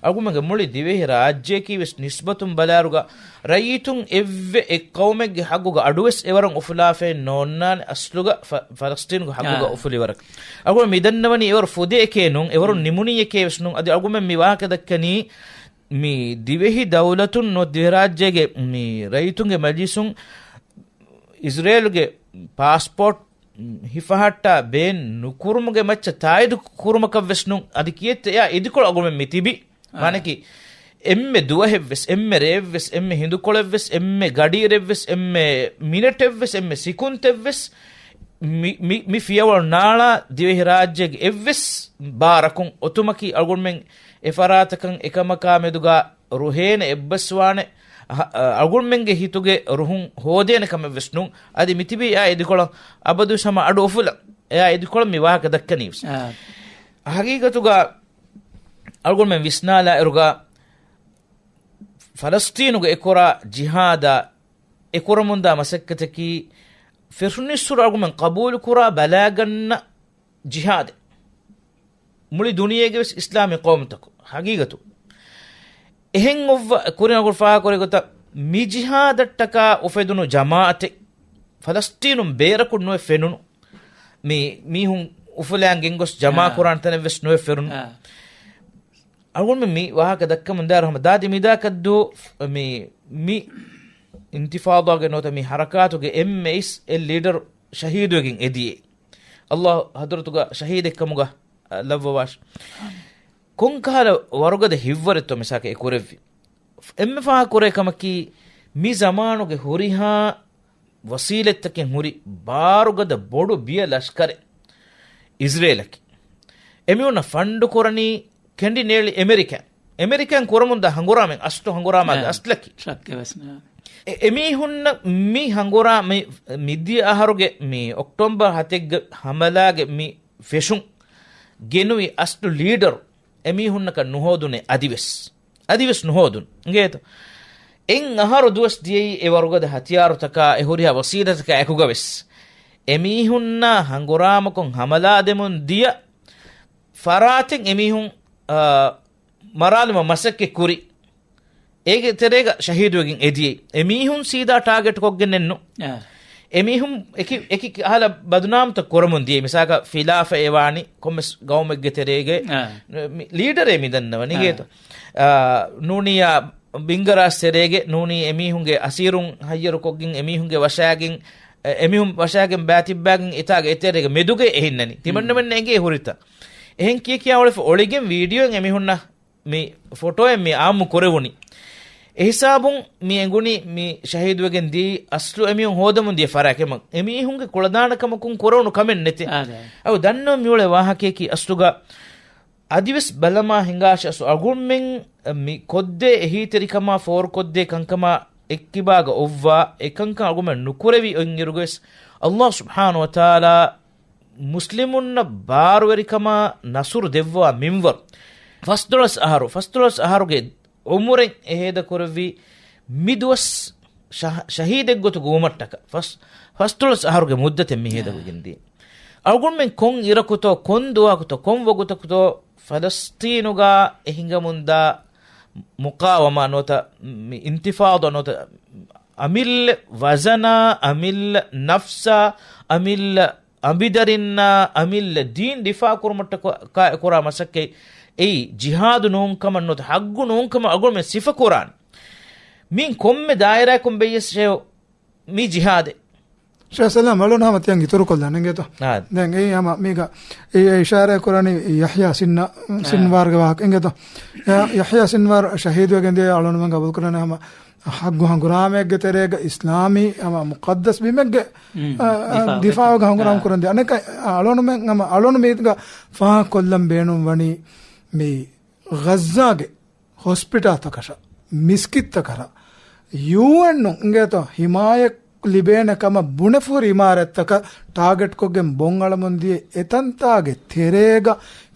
އަޅުގަނޑުމެންގެ މުޅި ދިވެހި ރާއްޖެއަކީ ވެސް ނިސްބަތުން ބަލާއިރުގަ ރައްޔިތުން އެއްވެ އެއް ޤައުމެއްގެ ހައްގުގަ އަޑުވެސް އެވަރަށް އުފުލާފައެއް ނޯންނާނެ އަސްލުގަ ފަ-، ފަލަސްތީނުގެ ހައްގުގަ އާ. އުފުލިވަރަކަށް. އަޅުގަނޑު މިދަންނަވަނީ އެވަރު ފުދޭކޭ ނޫން، އެވަރު ނިމުނީއެކޭ ވެސް ނޫން. އަދި އަޅުގަނޑުމެން މި ވާހަކަ ދައްކަނީ މި ދިވެހި ދައުލަތުން ނުވަތަ ދިވެހިރާއްޖޭގެ މި ރައްޔިތުންގެ މަޖިލިސުން އިޒްރޭލުގެ ޕާސްޕޯޓް ހިފަހައްޓާ ބޭން ނުކުރުމުގެ މައްޗަށް ތާއީދު ކުރުމަކަށް ވެސް ނޫން. އަދި ކިއެއްތަ އެއާ އިދިކޮޅު އަޅުގަނޑުމެން މި ތިބީ. އާ. މާނަކީ، އެންމެ ދުވަހެއްވެސް، އެންމެ ރެއެއްވެސް، އެންމެ ހިނދުކޮޅެއްވެސް، އެންމެ ގަޑިއިރެއްވެސް، އެންމެ މިނެޓެއްވެސް، އެންމެ ސިކުންތެއްވެސް، މި، މި، މި ފިޔަވަޅު ނާޅާ ދިވެހިރާއްޖޭގެ އެއްވެސް ބާރަކުން އޮތުމަކީ އަޅުގަނޑުމެން އެފަރާތަކަށް އެކަމަކާ މެދުގަ ރުހޭނެ އެއްބަސްވާނެ، އަ، އަ، އަޅުގަނޑުމެންގެ ހިތުގެ ރުހުން ހޯދޭނެ ކަމެއްވެސް ނޫން. އަދި މިތިބީ އެއާ އިދިކޮޅަށް އަބަދުވެސް ހަމަ އަޑު އުފުލަން. އެއާ އިދިކޮޅަށް މި ވާހަކަ ދައްކަނީވެސް. އާ. ހަގީގަތުގަ އަޅުގަނޑުމެން ވިސްނާލާއިރުގަ ފަލަސްތީނުގަ އެކުރާ ޖިހާދާ އެކުރަމުންދާ މަސައްކަތަކީ ފެށުނިއްސުރު އަޅުގަނޑުމެން ޤަބޫލުކުރާ ބަލާގަންނަ ޖިހާދެއް. މުޅި ދުނިޔޭގެ ވެސް އިސްލާމީ ޤައުމުތަކު ހަގީގަތު އެހެން އޮއްވަ ކުރިނަގު ފާހަގަކުރި ގޮތަށް މި ޖިހާދަށްޓަކާ އުފެދުނު ޖަމާއަތެއް ފަލަސްތީނުން ބޭރަކުން ނުވެ ފެނުނު. މި މީހުން އުފުލާން ގެންގޮސް ޖަމާ އާ. ކުރާން ތަނެއް ވެސް ނުވެ ފެނުނު. އާ. އަޅުގަނޑުމެން މި ވާހަކަ ދައްކަމުން ދާއިރު ހަމަ ދާދި މިދާކަށްދޫ މި، މި އިންތިފާޟާގެ ނުވަތަ މި ހަރަކާތުގެ އެންމެ އިސް އެއް ލީޑަރު ޝަހީދުވެގެން އެދިޔޭ. އައްލާހު ޙަޟްރަތުގަ ޝަހީދެއްކަމުގަ، އަ، ލައްވަވާށި. ކޮންކަހަލަ ވަރުގަދަ ހިތްވަރެއްތޯ މިސާކަށް އެ ކުރެއްވި؟ އެންމެ ފާހަގަ ކުރޭ ކަމަކީ، މި ޒަމާނުގެ ހުރިހާ ވަސީލަތްތަކެއް ހުރި ބާރުގަދަ ބޮޑު ބިޔަ ލަޝްކަރެއް އިޒްރޭލަކީ. އެމީހުންނަށް ފަންޑު ކުރަނީ ކެނޑި ނޭޅި އެމެރިކާ. އެމެރިކާން ކުރަމުންދާ ހަނގުރާމައިން އަސްލު ހަނގުރާމާގެ އަސްލަކީ. ޝައްކެއް ވެސް ނެއް. އެ، އެމީހުންނަށް މި ހަނގުރާ-، މި، މިދިޔަ އަހަރުގެ މި އޮކްޓޯބަރ ހަތެއްގެ ހަމަލާގެ މި ފެށުން ގެނުވި އަސްލު ލީޑަރު އެމީހުންނަކަށް ނުހޯދުނޭ އަދިވެސް. އަދިވެސް ނުހޯދުން. އިނގޭތޯ؟ އެއް އަހަރު ދުވަސް ދިޔައީ އެ ވަރުގަދަ ހަތިޔާރުތަކާ، އެ ހުރިހާ ވަސީލަތަކާ އެކުގަވެސް. އެމީހުންނާ ހަނގުރާމަކޮށް ހަމަލާދެމުން ދިޔަ ފަރާތެއް އެމީހުން، އާ، މަރާލުމަށް މަސައްކަތް ކުރި. އޭގެ ތެރޭގަ ޝަހީދުވެގެން އެދިޔައީ. އެމީހުން ސީދާ ޓާގެޓް ކޮށްގެންނެއްނު. އާ. އެމީހުން އެކި، އެކި ކަހަލަ ބަދުނާމްތައް ކުރަމުން ދިޔައީ. މިސާލަކަށް ފިލާފަ އެވާނީ ކޮންމެސް ގައުމެއްގެ ތެރޭގެ އާ. މި ލީޑަރެއް މި ދަންނަވަނީ އާ. ގޭތޯ. އާ، ނޫނީ އާ ބިންގަރާސް ތެރޭގެ ނޫނީ އެމީހުންގެ އަސީރުން ހައްޔަރުކޮށްގެން އެމީހުންގެ ވަށާގެން، އެ، އެމީހުން ވަށާގެން ބާތިއްބާގެން އެތާގެ އެތެރޭގަ މެދުގައި އެހިންނަނީ. ތިމަންނަމެންނަށް އެނގޭ ހުރިތަ. އެހެން ކިޔަ ކިޔާ އުޅެފަ އޮޅިގެން ވީޑިއޯއެއް އެމީހުންނަށް މި ފޮޓޯއެއް މި އާއްމު ކުރެވުނީ. އެހިސާބުން މި އެނގުނީ މި ޝަހީދުވެގެން ދިޔައީ އަސްލު އެމީހުން ހޯދަމުން ދިޔަ ފަރާތް. އެމީހުންގެ ކުޅަދާނަކަމަކުން ކުރެވުނު ކަމެއް ނެތޭ. އާދެ. އައު ދަންނަވަން މިއުޅޭ ވާހަކަޔަކީ އަސްލުގަ އަދިވެސް ބަލަމާ ހިނގާށި އަސްލު އަޅުގަނޑުމެން މި ކޮށްދޭ އެހީތެރިކަމާ ފޯރުކޮށްދޭ ކަންކަމާ އެއްކިބާގަ އޮއްވާ އެކަންކަން އަޅުގަނޑުމެން ނުކުރެވި އޮތްއިރުގަވެސް އައްލާހު ސުބްޙާނަހު ވަތަޢާލާ މުސްލިމުންނަށް ބާރުވެރިކަމާ ނަޞްރު ދެއްވާ މިންވަރު. ފަސްދޮޅަސް އަހަރު، ފަސްދޮޅަސް އަހަރުގެ އުމުރެއް އެ ހޭދަކުރެއްވީ މި ދުވަސް ޝަހ-، ޝަހީދެއްގޮތުގަ ވުމަށްޓަކަ. ފަސް-، ފަސްދޮޅަސް އަހަރުގެ މުއްދަތެއް މި ހޭދަކުރެވިގެންދިޔަ. އަޅުގަނޑުމެން ކޮން އިރަކުތޯ، ކޮން ދުވަހަކުތޯ، ކޮން ވަގުތަކުތޯ ފަލަސްތީނުގަ އެ ހިނގަމުންދާ މުޤާވަމާ ނުވަތަ މި އިންތިފާޟާ ނުވަތަ އަމިއްލަ ވަޒަނާ، އަމިއްލަ ނަފްސާ، އަމިއްލަ އަނބިދަރިންނާ އަމިއްލަ ދީން ދިފާޢު ކުރުމަށްޓަކާ ކުރާ މަސައްކަތް އެއީ ޖިހާދު ނޫންކަމަށް ނުވަތަ ޙައްޤު ނޫންކަމަށް އަޅުގަނޑުމެން ސިފަކުރާނެ. މި ކޮންމެ ދާއިރާއަކުން ބެއްޔަސް ޝޭހު މި ޖިހާދެއް. ޝޭހް ސަލާމް އަޅުން ހަމަ ތިޔަން އިތުރުކޮށްލަން އިނގޭތޯ؟ އާ. ދެން އެއީ ހަމަ މީގަ އެ، އެ އިޝާރާތް ކުރަނީ ޔަޙްޔާ ސިންނަ-، އާ. ސިންވާރުގެ ވާހަކަ އިނގޭތޯ؟ ޔަ-، ޔަޙްޔާ ސިންވާރު ޝަހީދުވެގެން ދިޔަ އަޅުންމެން ގަބޫލުކުރަނީ ހަމަ ޙައްޤު ހަނގުރާމައެއްގެ ތެރޭގަ އިސްލާމީ ހަމަ މުޤައްދަސް ބިމެއްގެ، މް، އާ، ދިފާޢު ދިފާޢުގަ ހަނގުރާމަ އާ. ކުރަން ދިޔަ. އަނެއްކާ އަޅުންމެން ހަމަ އަޅުން މީގަ ފާހަގަކޮށްލަން ބޭނުން ވަނީ މި ޣައްޒާގެ ހޮސްޕިޓާލްތަކަށާ، މިސްކިތްތަކަށާ، ޔޫއެންއުން އިނގޭތޯ ހިމާޔަތް ލިބޭނެ ކަމަށް ބުނެފަހުރި އިމާރާތްތަކަށް ޓާގެޓްކޮށްގެން ބޮން އަޅަމުން ދިޔަ އެތަންތާގެ ތެރޭގަ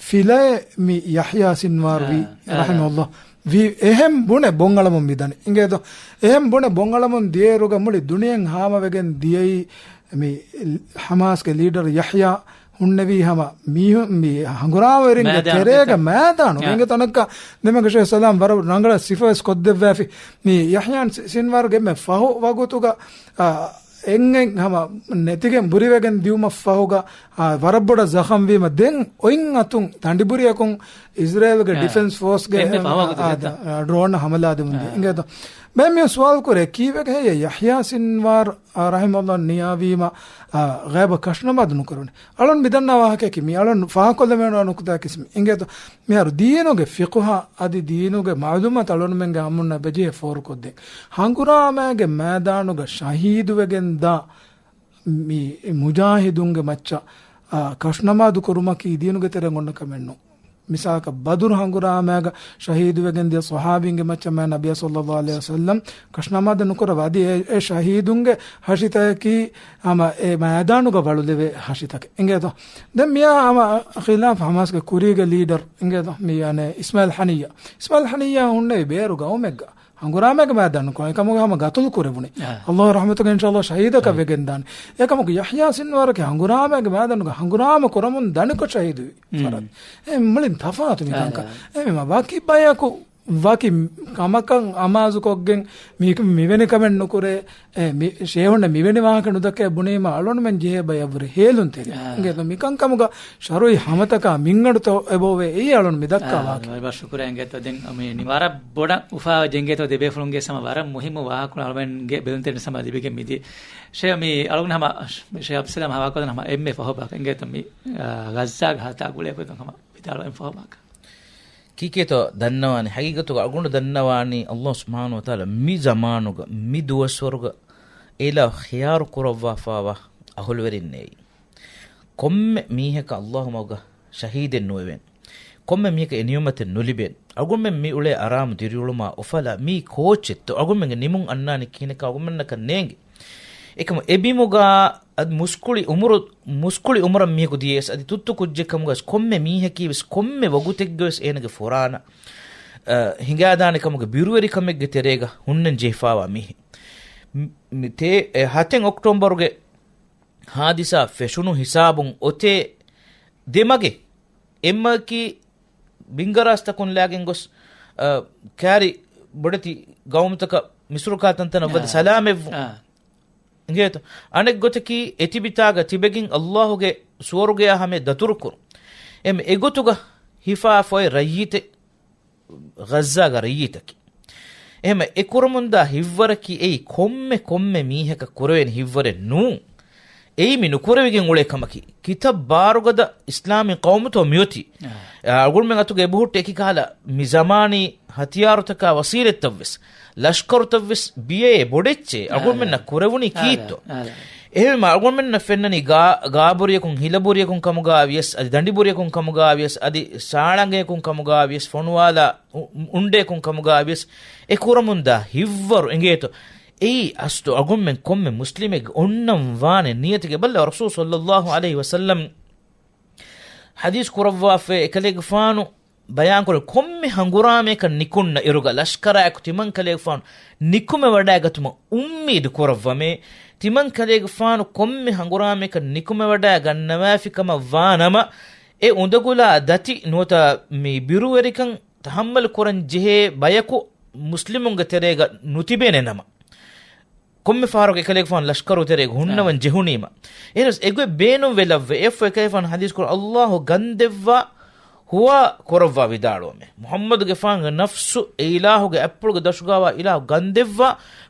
ފިލައެއް މި ޔަޙްޔާ ސިންވާރު ވީ، އާ، އާ. ރަޙިމަހުﷲ، ވީ. އެހެން ބުނެ ބޮން އަޅަމުން މިދަނީ. އިނގޭތޯ؟ އެހެން ބުނެ ބޮން އަޅަމުން ދިޔައިރުގަ މުޅި ދުނިޔެއިން ހާމަވެގެން ދިޔައީ މި ޙަމާސްގެ ލީޑަރު ޔަޙްޔާ ހުންނެވީ ހަމަ މީހުން މި ހަނގުރާމަވެރިންގެ މައިދާނު ތެރޭގަ ތެރޭ. މައިދާނު. އާ. އިނގޭތޯ ތަނަކަށް ދެމެގެ ޝޭހް ސަލާމް ވަރަށް ރަނގަޅަށް ސިފަވެސް ކޮށްދެއްވާފި. މި ޔަޙްޔާ ސި-، ސިންވާރުގެ އެންމެ ފަހު ވަގުތުގަ، އާ، އެންގެން ހަމަ ނެތިގެން ބުރިވެގެން ދިޔުމަށް ފަހުގަ، އާ، ވަރަށް ބޮޑަށް ޒަޚަމްވީމަ ދެން އޮތް އަތުން ތަނޑިބުރިއަކުން އިޒްރޭލްގެ އާ. ޑިފެންސް ފޯސްގެ، އެންމެ ފަހު ވަގުތު އާ، ދެތަ؟ އާ، ޑްރޯން ހަމަލާ ދެމުން ދިޔަ. އާ. އިނގޭތޯ؟ ބައެއް މީހުން ސުވާލު ކުރޭ، ކީއްވެގެ ހެއްޔޭ ޔަޙްޔާ ސިންވާރު، އާ، ރަޙިމަހުﷲ ނިޔާވީމަ، އާ، ޣައިބަށް ކަށުނަމާދު ނުކުރުނީ؟ އަޅުން މިދަންނަ ވާހަކައަކީ މި އަޅުން ފާހަގަކޮށްލެވޭނެ ނުކުތާއަކީ މި އިނގޭތޯ؟ މިހާރު ދީނުގެ ފިޤުހަށް އަދި ދީނުގެ މަޢުލޫމާތު އަޅުންމެންގެ އަމުން ނަބެޖެހޭ ފޯރުކޮށްދޭން. ހަނގުރާމައިގެ މައިދާނުގަ ޝަހީދުވެގެންދާ މި މުޖާހިދުންގެ މައްޗަށް، އާ، ކަށުނަމާދު ކުރުމަކީ ދީނުގެ ތެރެއިން އޮންނަ ކަމެއް ނޫން. މިސާލަކަށް ބަދުރު ހަނގުރާމައިގަ ޝަހީދުވެގެން ދިޔަ ޞަޙާބީންގެ މައްޗަށް މާ ނަބިއްޔާ ޞައްލައްލާހު ޢަލައިހި ވަސައްލަމް ކަށުނަމާދެއް ނުކުރައްވާ. އަދި އެ، އެ ޝަހީދުންގެ ހަށިތަކަކީ ހަމަ އެ މައިދާނުގަ ވަޅުލެވޭ ހަށިތަކެއް. އިނގޭތޯ؟ ދެން މިޔާ ހަމަ ޚިލާފް ޙަމާސްގެ ކުރީގެ ލީޑަރު އިނގޭތޯ؟ މި އަނެއް އިސްމާޢީލް ޙަނިއްޔާ. އިސްމާޢީލް ޙަނިއްޔާ ހުންނެވި ބޭރު ގައުމެއްގަ. ހަނގުރާމައިގެ މައިދާނުގަ އެކަމުގެ ހަމަ ގަތުލު ކުރެވުނީ. އާ. އައްލާހު ރަޙްމަތުގަ އިންޝާއައްލާހު ޝަހީދަކަށް ވެގެންދާނެ. އެކަމަކު ޔަޙްޔާ ސިންވާރަކީ ހަނގުރާމައިގެ މައިދާނުގަ ހަނގުރާމަ ކުރަމުން ދަނިކޮށް ޝަހީދުވި ފަރާތް. އެ މުޅިން ތަފާތު މިކަންކަން. އާ. އެ މި ވަކި ބަޔަކު ވަކި ކަމަކަށް އަމާޒުކޮށްގެން މި، މިވެނި ކަމެއް ނުކުރޭ، އެ، މި، ޝޭހުންނަށް މިވެނި ވާހަކަ ނުދައްކައޭ ބުނީމަ އަޅުންމެން ޖެހޭ ބަޔަށްވުރެ ހޭލުންތެރި. އާ. އިނގޭތޯ މިކަންކަމުގަ ޝަރުއީ ހަމަތަކާ މިންގަނޑުތައް އެބައޮވޭ އެއީ އަޅުން މިދައްކާ ވާހަކަ. ވަރަށް ޝުކުރިއްޔާ އިނގޭތޯ ދެން މި ވަރަށް ބޮޑަށް އުފާވެ ޖެންގޭތޯ ދެބޭފުޅުންގެ ހަމަ ވަރަށް މުހިއްމު ވާހަކަ އަޅުމެންގެ ބެލުންތެރިން ހަމަ ލިބިގެން މިދިޔަ. ޝޭ މި އަޅުގަނޑު ހަމަ ޝޭ އަބްސަލާމް ހަވާކޮށްލަން ހަމަ އެންމެ ފަހުބާކަށް އިނގޭތޯ މި، އާ، ޣައްޒާގެ ހާލަތާ ގުޅޭ ގޮތުން ހަމަ ވިދާޅުވެން ފަހުބާކަށް. ކީކޭތޯ ދަންނަވާނީ؟ ހަގީގަތުގަ އަޅުގަނޑު ދަންނަވާނީ އައްލާހު ސުބްޙާނަހު ވަތަޢާލާ މި ޒަމާނުގަ، މި ދުވަސްވަރުގަ އެއިލާހު ޚިޔާރު ކުރައްވާފާވާ އަހުލުވެރިންނޭ. ކޮންމެ މީހަކަށް އައްލާހު މަގުގަ ޝަހީދެއް ނުވެވޭނެ. ކޮންމެ މީހަކަށް އެ ނިޢުމަތެއް ނުލިބޭނެ. އަޅުގަނޑުމެން މި އުޅޭ އަރާމު ދިރިއުޅުމާ އުފަލާ މީ ކޯޗެއްތޯ؟ އަޅުގަނޑުމެންގެ ނިމުން އަންނާނީ ކިހިނެއްކަން އަޅުގަނޑުމެންނަކަށް ނޭނގެ. އެކަމު އެ ބިމުގަ އަދި މުސްކުޅި އުމުރު، މުސްކުޅި އުމުރަށް މީހަކު ދިޔައިސް އަދި ތުއްތު ކުއްޖެއް ކަމުގަސް ކޮންމެ މީހަކީވެސް ކޮންމެ ވަގުތެއްގަވެސް އޭނަގެ ފުރާނަ، އަ، ހިނގާދާނެ ކަމުގެ ބިރުވެރިކަމެއްގެ ތެރޭގަ ހުންނަން ޖެހިފާވާ މީހެއް. މި، މި ތޭ، އެ، ހަތެއް އޮކްޓޯބަރުގެ ހާދިސާ ފެށުނު ހިސާބުން އޮތޭ ދެމަގެއް، އެއްމަގަކީ ބިންގަރާސްތަކުން ލާގެން ގޮސް، އަ، ކާރި ބޮޑެތި ގައުމުތަކަށް މިސްރުކާ ތަންތަނަށް ވަދެ އާ. ސަލާމެއްވުން. އާ. އިނގޭތޯ؟ އަނެއް ގޮތަކީ އެތިބިތާގަ ތިބެގެން އައްލާހުގެ ސުވަރުގެޔާ ހަމަޔަށް ދަތުރުކުރުން. އެމް އެގޮތުގަ ހިފާފައި ރައްޔިތެއް ޣައްޒާގަ ރައްޔިތަކީ. އެހެމަ އެ ކުރަމުންދާ ހިއްވަރަކީ އެއީ ކޮންމެ ކޮންމެ މީހަކަށް ކުރެވޭނެ ހިއްވަރެއް ނޫން. އެއީ މި ނުކުރެވިގެން އުޅޭ ކަމަކީ. ކިތައް ބާރުގަދަ އިސްލާމީ ޤައުމުތޯ މިއޮތީ. އާ. އަޅުގަނޑުމެން އަތުގަ އެބަހުއްޓި އެކި ކަހަލަ މި ޒަމާނީ ހަތިޔާރުތަކާ ވަސީލަތްތައްވެސް، ލަޝްކަރުތައްވެސް ބިޔައޭ ބޮޑެއްޗޭ. އާ. އަޅުގަނޑުމެންނަށް ކުރެވުނީ އާ. ކީއްތޯ؟ އާ. އެހެންވީމަ އަޅުގަނޑުމެންނަށް ފެންނަނީ ގާ-، ގާބުރިޔަކުން ހިލަބުރިޔަކުން ކަމުގާ ވިޔަސް، އަދި ދަނޑިބުރިޔަކުން ކަމުގާ ވިޔަސް، އަދި ސާޅަނގަޔަކުން ކަމުގާ ވިޔަސް، ފޮނުވާލާ އު-، އުނޑޭކުން ކަމުގާ ވިޔަސް، އެ ކުރަމުންދާ ހިއްވަރު އިނގޭތޯ؟ އެއީ އަސްލު އަޅުގަނޑުމެން ކޮންމެ މުސްލިމެއްގެ އޮންނަން ވާނެ ނިޔަތެއްގެ. ބައްލަ ރަސޫލު ޞައްލައްލާހު ޢަލައިހި ވަސައްލަމް ޙަދީޘް ކުރައްވާފައި އެކަލޭގެފާނު ބަޔާންކުރެ ކޮންމެ ހަނގުރާމަޔަކަށް ނިކުންނަ އިރުގަ ލަޝްކަރާއެކު ތިމަންކަލޭގެފާނު ނިކުމެވަޑައިގަތުމަށް އުއްމީދު ކުރައްވަމޭ. ތިމަންކަލޭގެފާނު ކޮންމެ ހަނގުރާމަޔަކަށް ނިކުމެވަޑައި ގަންނަވާފި ކަމަށް ވާ ނަމަ، އެ އުނދަގުލާ ދަތި ނުވަތަ މި ބިރުވެރިކަން ތަޙައްމަލު ކުރަން ޖެހޭ ބަޔަކު މުސްލިމުންގެ ތެރޭގަ ނުތިބޭނެ ނަމަ. ކޮންމެ ފަހަރަކު އެކަލޭގެފާނު ލަޝްކަރު ތެރޭގަ ހުންނަވަން އާ. ޖެހުނީމަ، އެހެނަސް އެގޮތް ބޭނުން ވެލައްވެ. އެއަށްފަހު އެކަލޭގެފާނު ޙަދީޘް ކުރަން، އައްލާހު ގަންދެއްވާ ހުވާ ކުރައްވާ ވިދާޅުވަމޭ. މުޙައްމަދުގެފާނުގެ ނަފްސު އެ އިލާހުގެ އަތްޕުޅުގެ ދަށުގާވާ އިލާހު ގަންދެއްވާ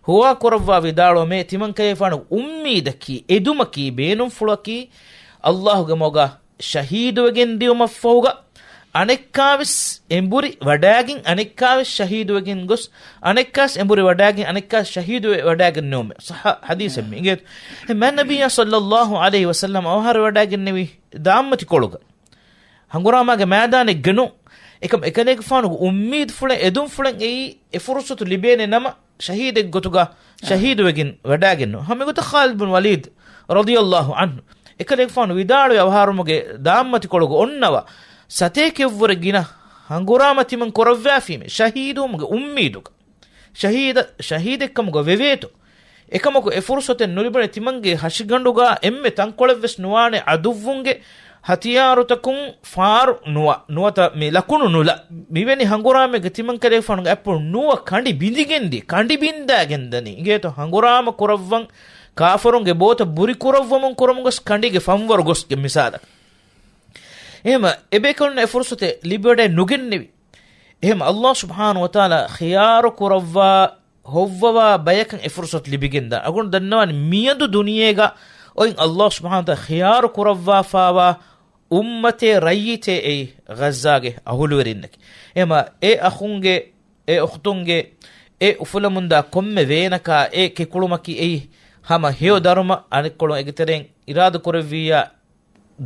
ހުވާ ކުރައްވާ ވިދާޅުވަމޭ. ތިމަންކަލޭގެފާނުގެ އުއްމީދަކީ، އެދުމަކީ، ބޭނުންފުޅަކީ އައްލާހުގެ މަގުގަ ޝަހީދުވެގެން ދިޔުމަށްފަހުގަ، އަނެއްކާވެސް އެނބުރި ވަޑާގެން، އަނެއްކާވެސް ޝަހީދުވެގެން ގޮސް، އަނެއްކާވެސް އެނބުރި ވަޑާގެން، އަނެއްކާވެސް ޝަހީދުވެ ވަޑާގެން ނިއުމެ. ޞައްޙަ ޙަދީޘެއް މި އިނގޭތޯ. މާތް ނަބިއްޔާ ޞައްލައްލާހު ޢަލައިހި ވަސައްލަމް އަވަހާރަވެވަޑާގެންނެވީ ދާއްމަތި ކޮޅުގަ. ހަނގުރާމާގެ މައިދާނެއްގަ ނޫން. އެކަމް އެކަލޭގެފާނުގެ އުއްމީދުފުޅެއް، އެދުންފުޅެއް އެއީ، އެ ފުރުޞަތު ލިބޭނެ ނަމަ، ޝަހީދެއް ގޮތުގަ ޝަހީދުވެގެން ވަޑާގެން ނޫން. ހަމަ އެގޮތަށް ޚާލިދު ބިން ވަލީދު ރަޟިޔައްލާހު ޢަންހު އެކަލޭގެފާނު ވިދާޅުވި އަވަހާރަމުގެ ދާއްމަތި ކޮޅުގަ އޮންނަވާ ސަތޭކައެއްވުރެ ގިނަ ހަނގުރާމަ ތިމަން ކުރައްވާފީމޭ ޝަހީދުވުމުގެ އުއްމީދުގަ. ޝަހީދަ-، ޝަހީދެއްކަމުގަ ވެވޭތޯ. އެކަމަކު އެ ފުރުޞަތެއް ނުލިބުނެ ތިމަންގެ ހަށިގަނޑުގަ އެންމެ ތަންކޮޅެއްވެސް ނުވާނެ ޢަދުއްވުންގެ ހަތިޔާރުތަކުން ފާރު ނުވާ، ނުވަތަ މި ލަކުނު ނުލާ. މިވެނި ހަނގުރާމައެއްގަ ތިމަންކަލޭގެފާނުގެ އަތްޕުޅު ނުވަ ކަނޑި ބިނދިގެންދިޔަ، ކަނޑި ބިންދާގެން ދަނީ. އިނގޭތޯ ހަނގުރާމަ ކުރައްވަން، ކާފަރުންގެ ބޯތައް ބުރި ކުރައްވަމުން ކުރަމުން ގޮސް ކަނޑީގެ ފަންވަރު ގޮސްގެން މިސާލަކަށް. އެހެމަ އެބޭކަލުންނަށް އެ ފުރުޞަތެއް ލިބިވަޑައެއް ނުގެންނެވި. އެހެމަ އައްލާހު ސުބްޙާނަހު ވަތަޢާލާ ޚިޔާރު ކުރައްވާ ހޮއްވަވާ ބަޔަކަށް އެ ފުރުޞަތު ލިބިގެންދާ. އަޅުގަނޑު ދަންނަވާނީ މިއަދު ދުނިޔޭގަ އޮތް އައްލާހު ސުބްޙާނަހު ވަތަޢާލާ ޚިޔާރު ކުރައްވާފާވާ އުއްމަތޭ ރައްޔިތޭ އެއީ ޣައްޒާގެ އަހުލުވެރިންނަކީ. އެހެމަ އެ އަޚުންގެ، އެ އުޚްތުންގެ، އެ އުފުލަމުންދާ ކޮންމެ ވޭނަކާ އެ ކެކުޅުމަކީ އެއީ ހަމަ ހެޔޮ ދަރުމަ. އަނެއްކޮޅުން އޭގެ ތެރެއިން އިރާދަ ކުރެއްވިއްޔާ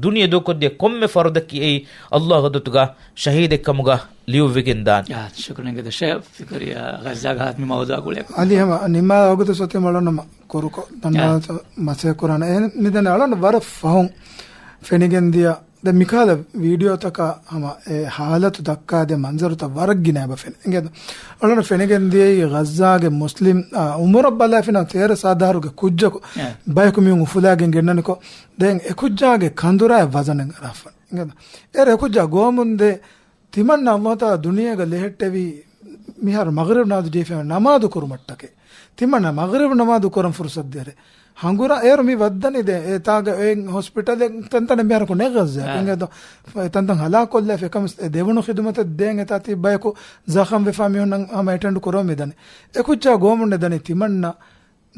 ދުނިޔެ ދޫކޮށްދިޔަ ކޮންމެ ފަރުދަކީ އެއީ އައްލާހު ގެ އަދުތުގަ ޝަހީދެއްކަމުގަ ލިޔުއްވިގެންދާނެ. އާ، ޝުކުރު އިނގޭތޯ ޝޭޚް ފިކުރިއްޔާ ޣައްޒާގެ ހާތް މި މައުޟޫޢާ ގުޅޭ. އަލި ހަމަ ނިމާ ވަގުތު ސޮތެ މަޅޮނަމަ ކުރުކޮށް ދަންނާތަ މަސޭ ކުރާނެ. އެ މިދަނީ އަޅަން ވަރަށް ފަހުން ފެނިގެންދިޔަ ދެ މިކާލަ ވީޑިއޯތަކާ ހަމަ އެ ހާލަތު ދައްކާދޭ މަންޒަރުތައް ވަރަށް ގިނަ އެބަ ފެނި. އިނގޭތަ؟ އަޅަން ފެނިގެންދިޔައީ ޣައްޒާގެ މުސްލިމް، އާ، އުމުރަށް ބަލާފިނަ ތޭރަ ސާދަހަރުގެ ކުއްޖަކު އެ. ބަޔަކު މިއުން އުފުލާގެން ގެންނަނިކޮށް، ދެން އެ ކުއްޖާގެ ކަނދުރާއެއް ވަޒަނެއް އަރާފަ. އިނގޭތަ؟ އޭރު އެ ކުއްޖާ ގޮވަމުންދޭ ތިމަންނަ އައްލާހު ތާލާ ދުނިޔޭގަ ލެހެއްޓެވީ މިހާރު މަޣްރިބް ނަމާދު ޖެހިފައި ނަމާދު ކުރުމަށްޓަކައި. ތިމަންނަ މަޣްރިބް ނަމާދު ކުރަން ފުރުސަތު ދޭރޭ. ހަނގުރާ އޭރު މި ވައްދަނީ ދެ އެ ތާގަ އެ ހޮސްޕިޓަލެއް ތަންތަނެއް މިހާރަކު ނޭގައްޒާ. އާ. އެނގޭތޯ؟ އެ ތަންތަން ހަލާކޮށްލާފަ އެކަމަސް އެ ދެވުނު ޚިދުމަތެއް ދޭން އެތާ ތި ބަޔަކު ޒަޚަމް ވެފާ މީހުންނަށް ހަމަ އެޓެންޑް ކުރަމުން މިދަނީ. އެ ކުއްޖާ ގޯމުން އެދަނީ ތިމަންނަ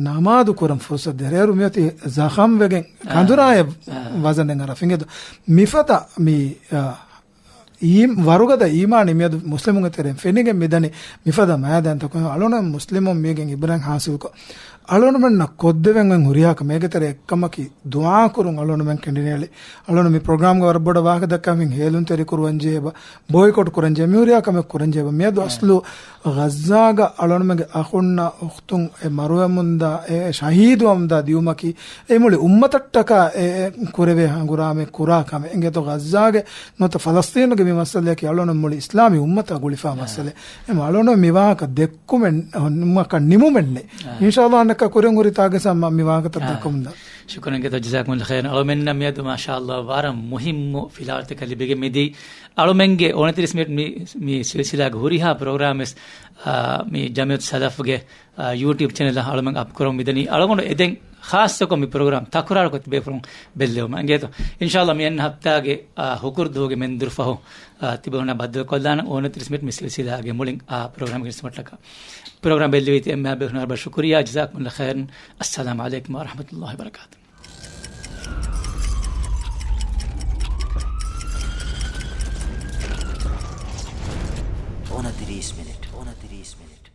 ނަމާދު ކުރަން ފުރުސަތު ދޭ. އޭރު މިއޮތީ ޒަޚަމް ވެގެން އާ. ކަނދުރާއެއް އާ. ވަޒަނެއް އަރާ ފިނގޭތޯ. މިފަދަ މި، އާ، އީ ވަރުގަދަ އީމާނީ މިއަދު މުސްލިމުންގެ ތެރެއިން ފެނިގެން މިދަނީ މިފަދަ މައިދާންތަކުން އަޅުނަމެން މުސްލިމުން މީގެން އިބްރަތް ހާސިލްކޮށް، އަޅުނަމެންނަށް ކޮށްދެވެން އޮތް ހުރިހާ ކަމެއް އޭގެ ތެރޭ އެއްކަމަކީ ދުޢާކުރުން އަޅުނަމެން ކެނޑިނޭޅި. އަޅުނަމެން މި ޕްރޮގްރާމްގެ ވަރަށް ބޮޑަށް ވާހަކަ ދައްކާ ހޭލުންތެރި ކުރުވަން ޖެހޭ ބަ، ބޯއިކޮޓް ކުރަން ޖެހޭ މި ހުރިހާ ކަމެއް ކުރަން ޖެހޭ ބަ. މިއަދު އަސްލު ޣައްޒާގަ އަޅުނަމެންގެ އަޚުންނާ އުޚްތުން އެ މަރުވެމުންދާ، އެ ޝަހީދުވަމުންދާ ދިއުމަކީ އެ މުޅި އުއްމަތަށްޓަކާ އެ، އެ ކުރެވޭ ހަނގުރާމަ ކުރާ ކަމެއް. އެނގޭތޯ ޣައްޒާގެ ނުވަތަ ފަލަސްތީނުގެ މި މައްސަލަޔަކީ އަޅުނަމެން މުޅި އިސްލާމީ އުއްމަތާ ގުޅިފާ އާ. މައްސަލައެއް. އެމަ އަޅުނަމެން މި ވާހަކަ ދެއްކުމެއް ނުމަކަށް ނިމުމެއްނެއް. އާ. އިންޝާﷲ އަނެއްކާ ކުރިން ހުރި ތާގަސް މި ވާހަކަތައް އާ. ދައްކަމުންދާ. ޝުކުރަން އިނގޭތޯ ޖަޒާކުމުﷲ ޚައިރަން. އަޅުމެންނަށް މިއަދު މާޝާﷲ ވަރަށް މުހިއްމު ފިލާވަޅުތަކެއް ލިބިގެން މިދީ. އަޅުމެންގެ އުނަތިރީސް މިނިޓް މި، މި ސިލްސިލާގެ ހުރިހާ ޕްރޮގްރާމެސް، އާ، މި ޖަމިއްޔަތު ސަލަފްގެ، އާ، ޔޫޓިއުބް ޗެނަލަށް އަޅުމެން އަޕް ކުރަމުން މިދަނީ. އަޅުގަނޑު އެދެން ޚާއްޞަކޮށް މި ޕްރޮގްރާމް ތަކުރާރުކޮށް ތިބޭފުޅުން ބެއްލެވުމަށް އިނގޭތޯ. އިންޝާﷲ މި އަންނަ ހަފްތާގެ، އާ، ހުކުރު ދުވަހުގެ މެންދުރު ފަހު، އާ، ތިބޭފުޅުންނާ ބައްދަލުކޮށްލާނަން އުނަތިރީސް މިނިޓް މި ސިލްސިލާގެ މުޅިން، އާ، ޕްރޮގްރާމް ގެނެސްދިނުމަށްޓަކާ. ޕްރޮގްރާމް ބެއްލެވި އެންމެހާ ބޭފުޅުންނަށް ވަރަށް ޝުކުރިއްޔާ. ޖަޒާކުމުﷲ ޚައިރަން. އައްސަލާމު ޢަލައިކުމް ވަރަޙްމަތުﷲ ވަބަރަކާތު. އުނަތިރީސް މިނިޓް. އުނަތިރީސް މިނިޓް.